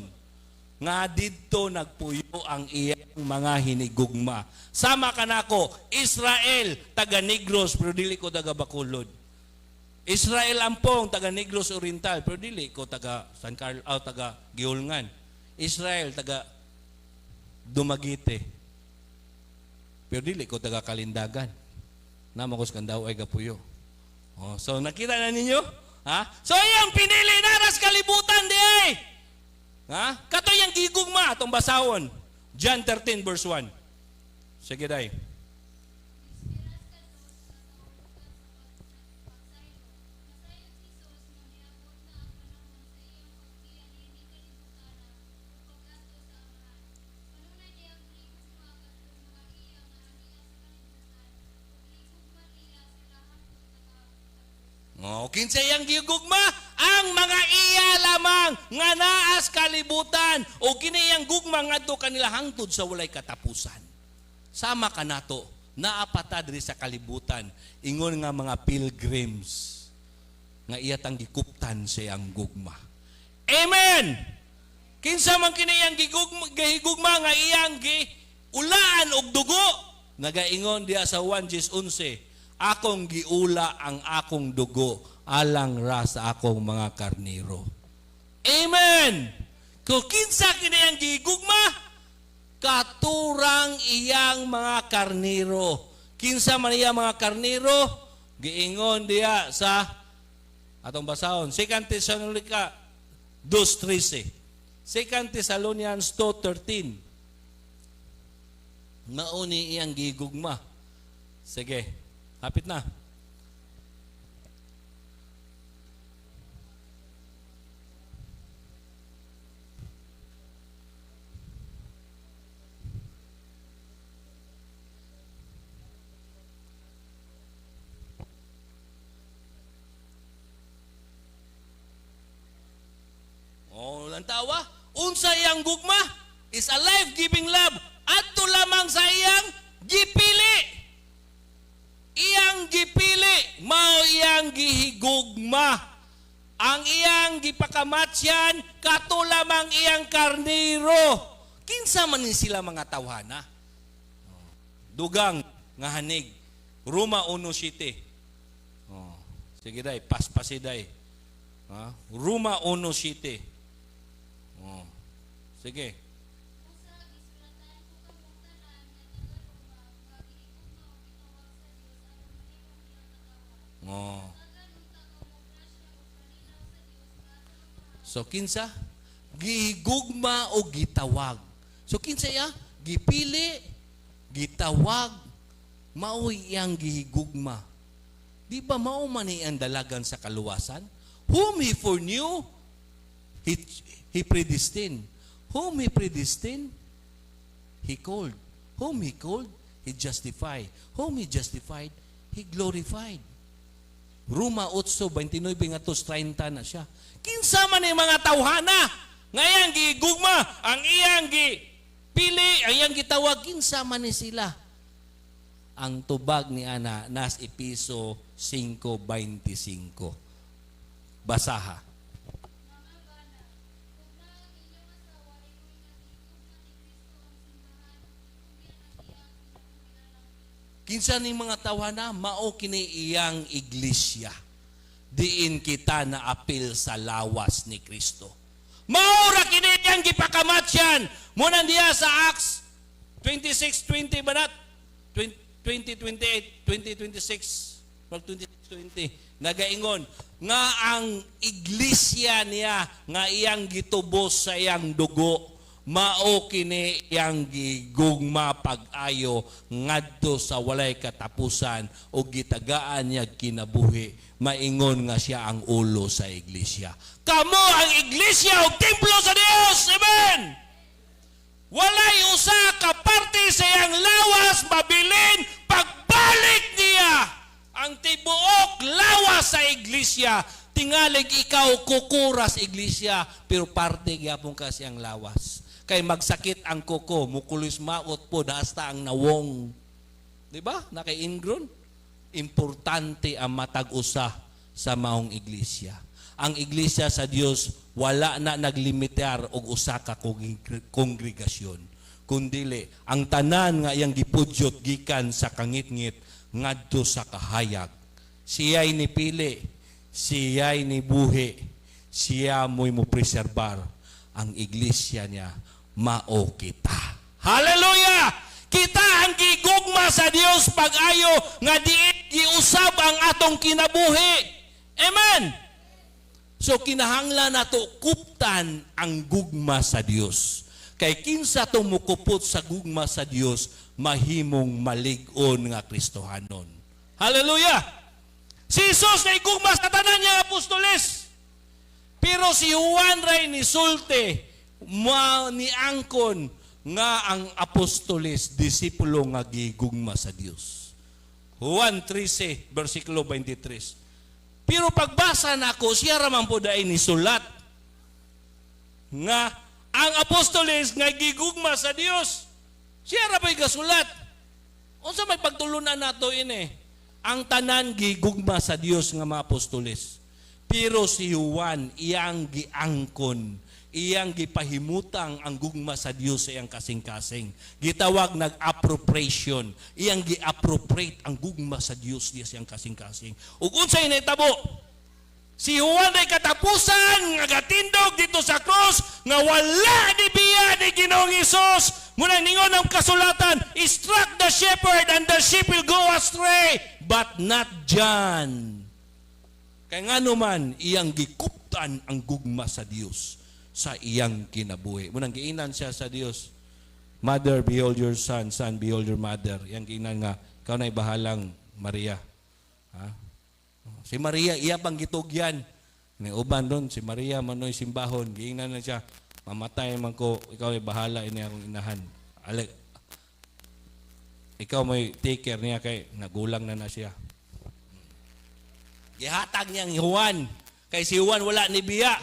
nga didto nagpuyo ang iyang mga hinigugma. Sama kanako, Israel, taga Negros, pero dili ko taga Bacolod. Israel Ampong, taga Negros Oriental, pero dili ko taga San Carlos, oh, taga Guihulngan. Israel, taga Dumaguete. Pero dili ko taga Kalindagan. Namo ko sa Kandaw ay gapuyo. Oh, so nakita na ninyo? Ha? So iyang pinili naras kalibutan di ay. Ha? Kato yang gigugma atong basahon. John 13 verse 1. Sige day. Bisperas kadto sa kahulugan sa pagsaylo. Nasayod si Jesus nga miabot na ang panahon sa iyang pagbiya niining kalibutana ug pag-adto Oh, kinsa iyang gigugma? Ang mga iya lamang nga naa sa kalibutan o kini iyang gugma ngadto kanila hangtod sa walay katapusan. Sama kanato, naa pa ta diri sa kalibutan ingon nga mga pilgrims nga iya tang gikuptan sa iyang gugma. Amen. Kinsa man kini iyang gigugma, gihigugma nga iyang giulaan og dugo? Nagaingon diya sa 1:11, "Akong giula ang akong dugo alang ra sa akong mga karniro." Amen. Kung kinsa kini ang gigugma, katurang iyang mga karniro. Kinsa man iya mga karniro? Giingon diya sa atong basahon. 2 Tesalonica 2:13. 2 Thessalonians 2:13. Mao ni iyang gigugma. Sige, hapit na. Oh, lantawa. Unsa iyang gugma? Is a life-giving love. Adto lamang sa iyang gipili. Iyang gipili, mao iyang gihigugma. Ang iyang gipakamatyan, kato lamang iyang karniro. Kinsa man ni sila mga tawhana? Dugang nga hanig. Roma 1:7. Oh, sige day, paspasi day. Ha? Roma 1:7. Oh. Sige. Usa, gisulatan ko kamong tanan nga taga-Roma nga gihigugma ug gitawag sa Dios aron mahimong iyang katawhan. Oh. Hatagan unta kamo grasya ug kalinaw sa Dios nga atong Amahan. So kinsa? Gihigugma o gitawag. So kinsa iya? Gipili, gitawag, mao iyang gihigugma. Di ba mao man iyang dalagan sa kaluwasan? Whom He foreknew, He predestined. Whom He predestined, He called. Whom He called, He justified. Whom He justified, He glorified. Roma 8:29 ngadto 30 na siya. Kinsa man ang mga tawhana nga iyang gigugma, ang iyang gipili, ang iyang gitawag, kinsa man ni sila? Ang tubag ni ana nas Epeso 5:25. Basaha. Mga bana, hugna ang inyong asawa ingon nga gihigugma ni Kristo ang simbahan ug gitugyan ang iyang kinabuhi alang kaniya. Kinsa ning mga tawhana? Mao kini iyang iglesia. Diin kita na apil sa lawas ni Kristo. Mao ra kini iyang gipakamatyan. Muna diya sa Acts 26:20 ba nat? 20:28, 20:26, mag 26:20 nagaingon nga ang iglesia niya nga iyang gitubos sa iyang dugo, mao kini iyang gigugma pag-ayo ngadto sa walay katapusan o gitagaan niya kinabuhi, maingon nga siya ang ulo sa iglesia. Kamo ang iglesia ug templo sa Dios. Amen. Walay usa ka parte sa iyang lawas mabilin pagbalik niya. Ang tibuok lawas sa iglesia, tingalig ikaw kukuras iglesia, pero parte gyapon ka siyang lawas. Kay magsakit ang kuko, mukulis maot po hasta ang nawong. Di ba? Naka-ingron. Importante ang matag usa sa maong iglesia. Ang iglesia sa Dios wala na naglimitar og usa ka kongregasyon. Kundili ang tanan nga iyang gipudyot gikan sa kangitngit ngadto sa kahayag. Siya'y nipili, siya'y nibuhi, siya mo'y mo preserbar ang iglesia niya, mao kita. Hallelujah! Kita ang gigugma sa Dios pag-ayo nga diin giusab ang atong kinabuhi. Amen. So kinahanglan nato kuptan ang gugma sa Dios. Kay kinsa tong mukupot sa gugma sa Dios, mahimong malig-on nga Kristohanon. Hallelujah! Si Jesus na gugma sa tanan niya apostoles. Pero si Juan ray ni sulte, ma ni angkon nga ang apostoles, disipulo nga gigugma sa Dios. Juan 13, versikulo 23. Pero pagbasa nako, siya ra man po dai ni sulat nga ang apostoles nga gigugma sa Dios. Siya ra pa'y gasulat. Unsa may pagtulunan nato ini? Ang tanan gigugma sa Dios nga mga apostoles. Pero si Juan, iyang giangkon, iyang gipahimutang ang gugma sa Dios sa iyang kasing-kasing. Gitawag nag-appropriation. Iyang gi-appropriate ang gugma sa Dios diya sa iyang kasing-kasing. Ug unsay nahitabo? Si Juan ay katapusan nga gatindog dito sa krus nga wala ni biya ni Ginoong Hesus. Muna ningon ang kasulatan, "Strike the shepherd and the sheep will go astray," but not John. Kay ngano man, iyang gikuptan ang gugma sa Dios sa iyang kinabuhi. Munang giinan siya sa Dios, "Mother, behold your son. Son, behold your mother." Iyang giinan nga, "Ikaw na'y bahalang, Maria." Ha? Si Maria, iya pang gitugyan. Ni uban doon, si Maria manoy simbahon. Giingnan na siya, "Mamatay man ko, ikaw ay bahala ini akong inahan. Ale, ikaw may take care niya kay nagulang na na siya." Gihatag niya ang Juan. Kay si Juan wala ni biya.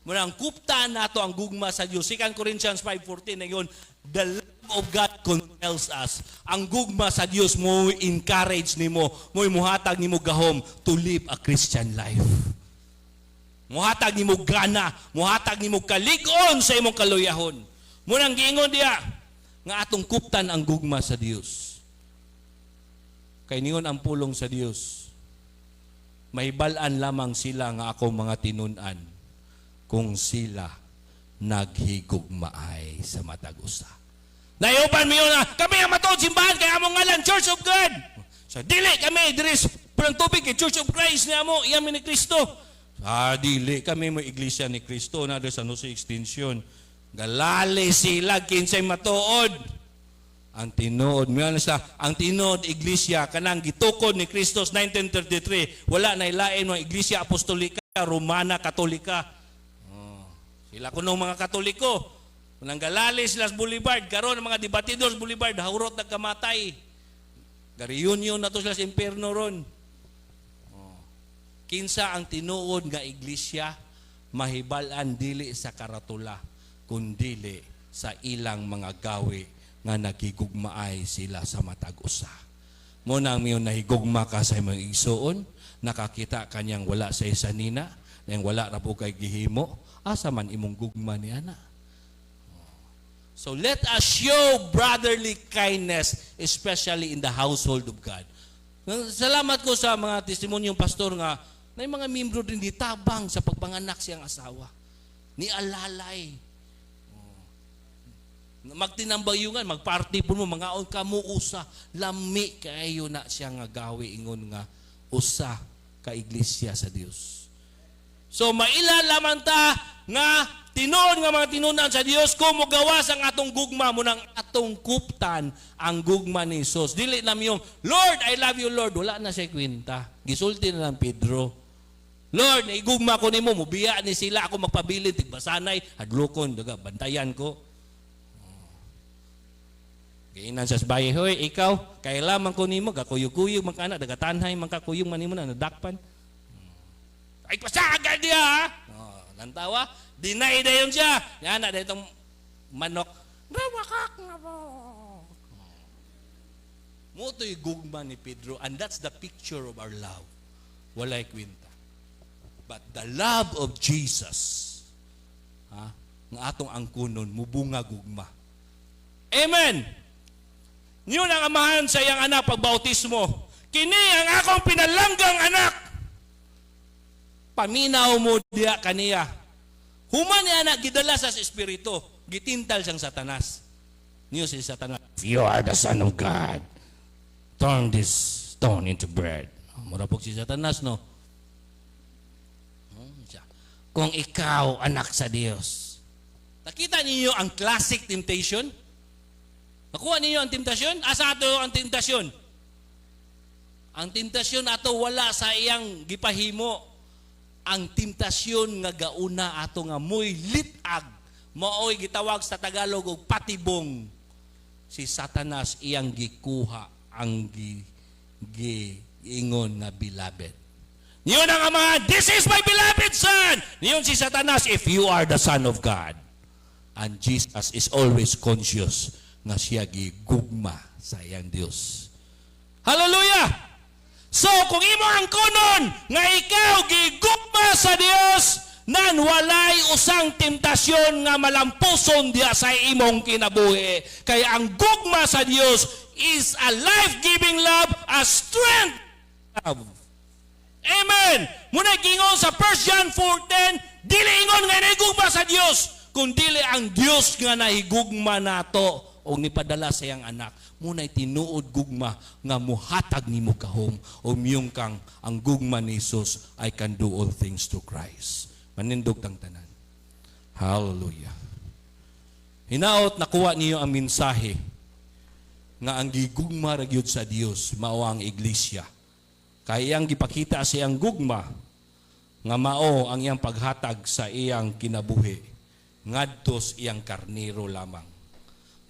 Munang kupta nato ang gugma sa Diyos. 2 Corinthians 5:14 na yun, the love of God compels us. Ang gugma sa Diyos mo encourage nimo, mo muhatag nimo gahom to live a Christian life. Muhatag nimo gana, muhatag nimo kalig-on sa imong kaluyahon. Munang giingon diya nga atong kuptan ang gugma sa Dios. Kay ningon ang pulong sa Dios, mahibal-an lamang sila nga ako mga tinun-an kung sila naghigugmaay sa matag usa. Nayupan mo yun na, kami ang matuod simbahan, kaya among ngalan, Church of God. So, dili kami, diri sa pulang tubig, kay Church of Christ ni amo, iyan mi ni Kristo. Ah, dili kami mo Iglesia ni Kristo na sa Jose Extension. Galali sila, kinsay matuod. Ang tinuod, mo sila, ang tinuod iglesia kanang gitukod ni Kristo 1933, wala na ilain mga Iglesia Apostolika, Romana, Katolika. Oh, sila kuno mga Katoliko. Nanggalali sila sa Boulevard, karon ang mga debatidor sa Boulevard, hurot nagkamatay. Ga-reunion na to sila sa impierno ron. Oh. Kinsa ang tinuod nga iglesia, mahibal-an dili sa karatula, kundili sa ilang mga gawi nga nagigugmaay sila sa matag usa. Mo nang miyo nahigugma ka sa imong igsuon, nakakita kanyang wala sa isa nina, nang wala ra po kay gihimo, asa man imong gugma ni ana? So let us show brotherly kindness, especially in the household of God. Salamat ko sa mga testimonyong pastor nga na yung mga membro din di tabang sa pagpanganak siyang asawa. Ni alalay. Magtinambayungan, magparty po mo, mga ka mo usa. Lami kayo na siya nga gawi ingon nga usa ka iglesia sa Dios. So maila lamang ta nga tinuod nga mga tinunan sa Dios kung mogawas ang atong gugma mo ng atong kuptan ang gugma ni Jesus. Dili na yung "Lord, I love you, Lord." Wala na siya kwenta. Gisulti na lang Pedro. "Lord, naigugma ko nimo, mubiya ni sila ako magpabilin tigbasanay, hadlokon, daga bantayan ko." Giinan sa bayi, "Hoy, ikaw, kailaman ko nimo, gakuyog-kuyog man kana, dagatanhay man kakuyog man nimo na nadakpan." Ay, pasagal diya, ha? Oh, lantawa, deny dayon siya. Yan na, itong manok. Rawakak nga mo. Mo to'y gugma ni Pedro, and that's the picture of our love. Walay kwenta. But the love of Jesus, ha, nga atong angkunon, mubunga gugma. Amen! Yun ang amahan sa iyang anak pagbautismo. "Kini ang akong pinalanggang anak. Paminaw mo diya kaniya." Human niya anak gidala sa Espiritu. Gitintal siyang Satanas. Niyo si Satanas, "If you are the Son of God, turn this stone into bread." Mura po si Satanas, no? Siya. "Kung ikaw anak sa Diyos." Nakita niyo ang classic temptation? Nakuha ninyo ang temptasyon? Asa ato ang temptasyon? Ang temptasyon ato wala sa iyang gipahimo. Ang temptasyon nga gauna ato nga mo'y litag, mao'y gitawag sa Tagalog og patibong. Si Satanas, iyang gikuha ang giingon nga beloved. Niingon ang Amahan, "This is my beloved Son." Niingon si Satanas, "If you are the Son of God." And Jesus is always conscious nga siya gigugma sa iyang Dios. Hallelujah! So, kung imo angkonon nga ikaw gigugma sa Dios, nan walay usang temptasyon nga malampuson diya sa imong kinabuhi. Kaya ang gugma sa Dios is a life-giving love, a strength love. Amen! Muna gingon sa 1 John 4:10, dili ingon nga nahigugma sa Dios, kung dili ang Dios nga nahigugma nato o nipadala sa iyang anak. Muna'y tinuod gugma nga muhatag nimo gahom o miyong kang ang gugma ni Jesus, I can do all things through Christ. Manindog tang tanan. Hallelujah. Hinaot nakuha niyo ang mensahe nga ang gigugma ra gyud sa Dios mao ang iglesia. Kay iyang gipakita sa iyang gugma nga mao ang iyang paghatag sa iyang kinabuhi ngadto sa iyang karnero lamang.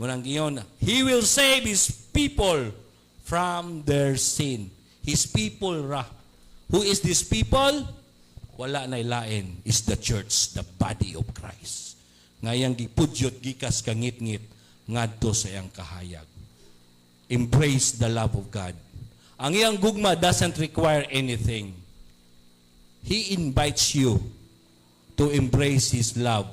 Munang giyon, He will save His people from their sin. His people ra. Who is this people? Wala na ilain, is the church, the body of Christ. Nga iyang gipudyot gikas kangitngit ngadto sa iyang kahayag. Embrace the love of God. Ang iyang gugma doesn't require anything. He invites you to embrace His love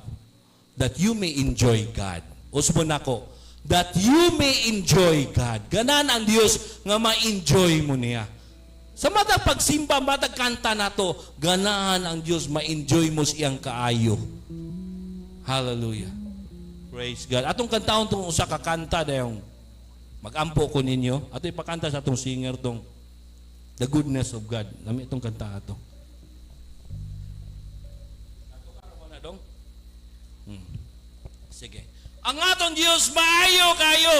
that you may enjoy God. Usbon nako, that you may enjoy God. Ganan ang Dios nga ma-enjoy mo niya. Sa matag pagsimba, matag kanta nato, ganahan ang Dios ma-enjoy mo siyang kaayo. Hallelujah. Praise God. Atong kantahon tong usa ka kanta dayong magampo ko ninyo. Ato ipakanta sa atong singer tong The Goodness of God. Lami itong kanta ato. Ato ka na dong? Sige. Ang atong Dios maayo kayo.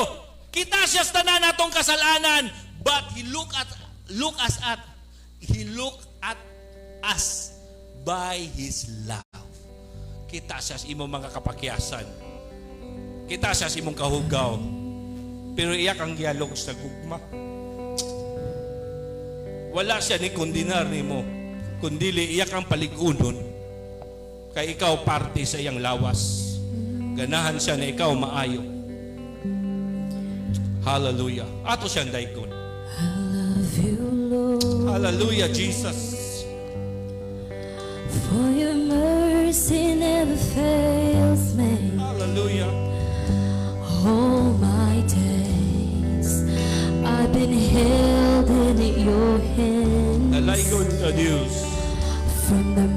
Kita siya sa tanan atong kasalanan, but he look at us by His love. Kita siya sa imong mga kapakyasan. Kita siya sa imong kahugaw. Pero iya kang gialog sa gugma. Wala siya ni kondenar nimo, kundili iya kang paligunon. Kay ikaw parte sa iyang lawas. Ganahan siya na ikaw maayo. Hallelujah. Ato siyang daykon. I love you, Lord, Hallelujah, Jesus. For your mercy never fails me. Hallelujah. All my days I've been held in your hands. Nalaygon ka, Diyos. From the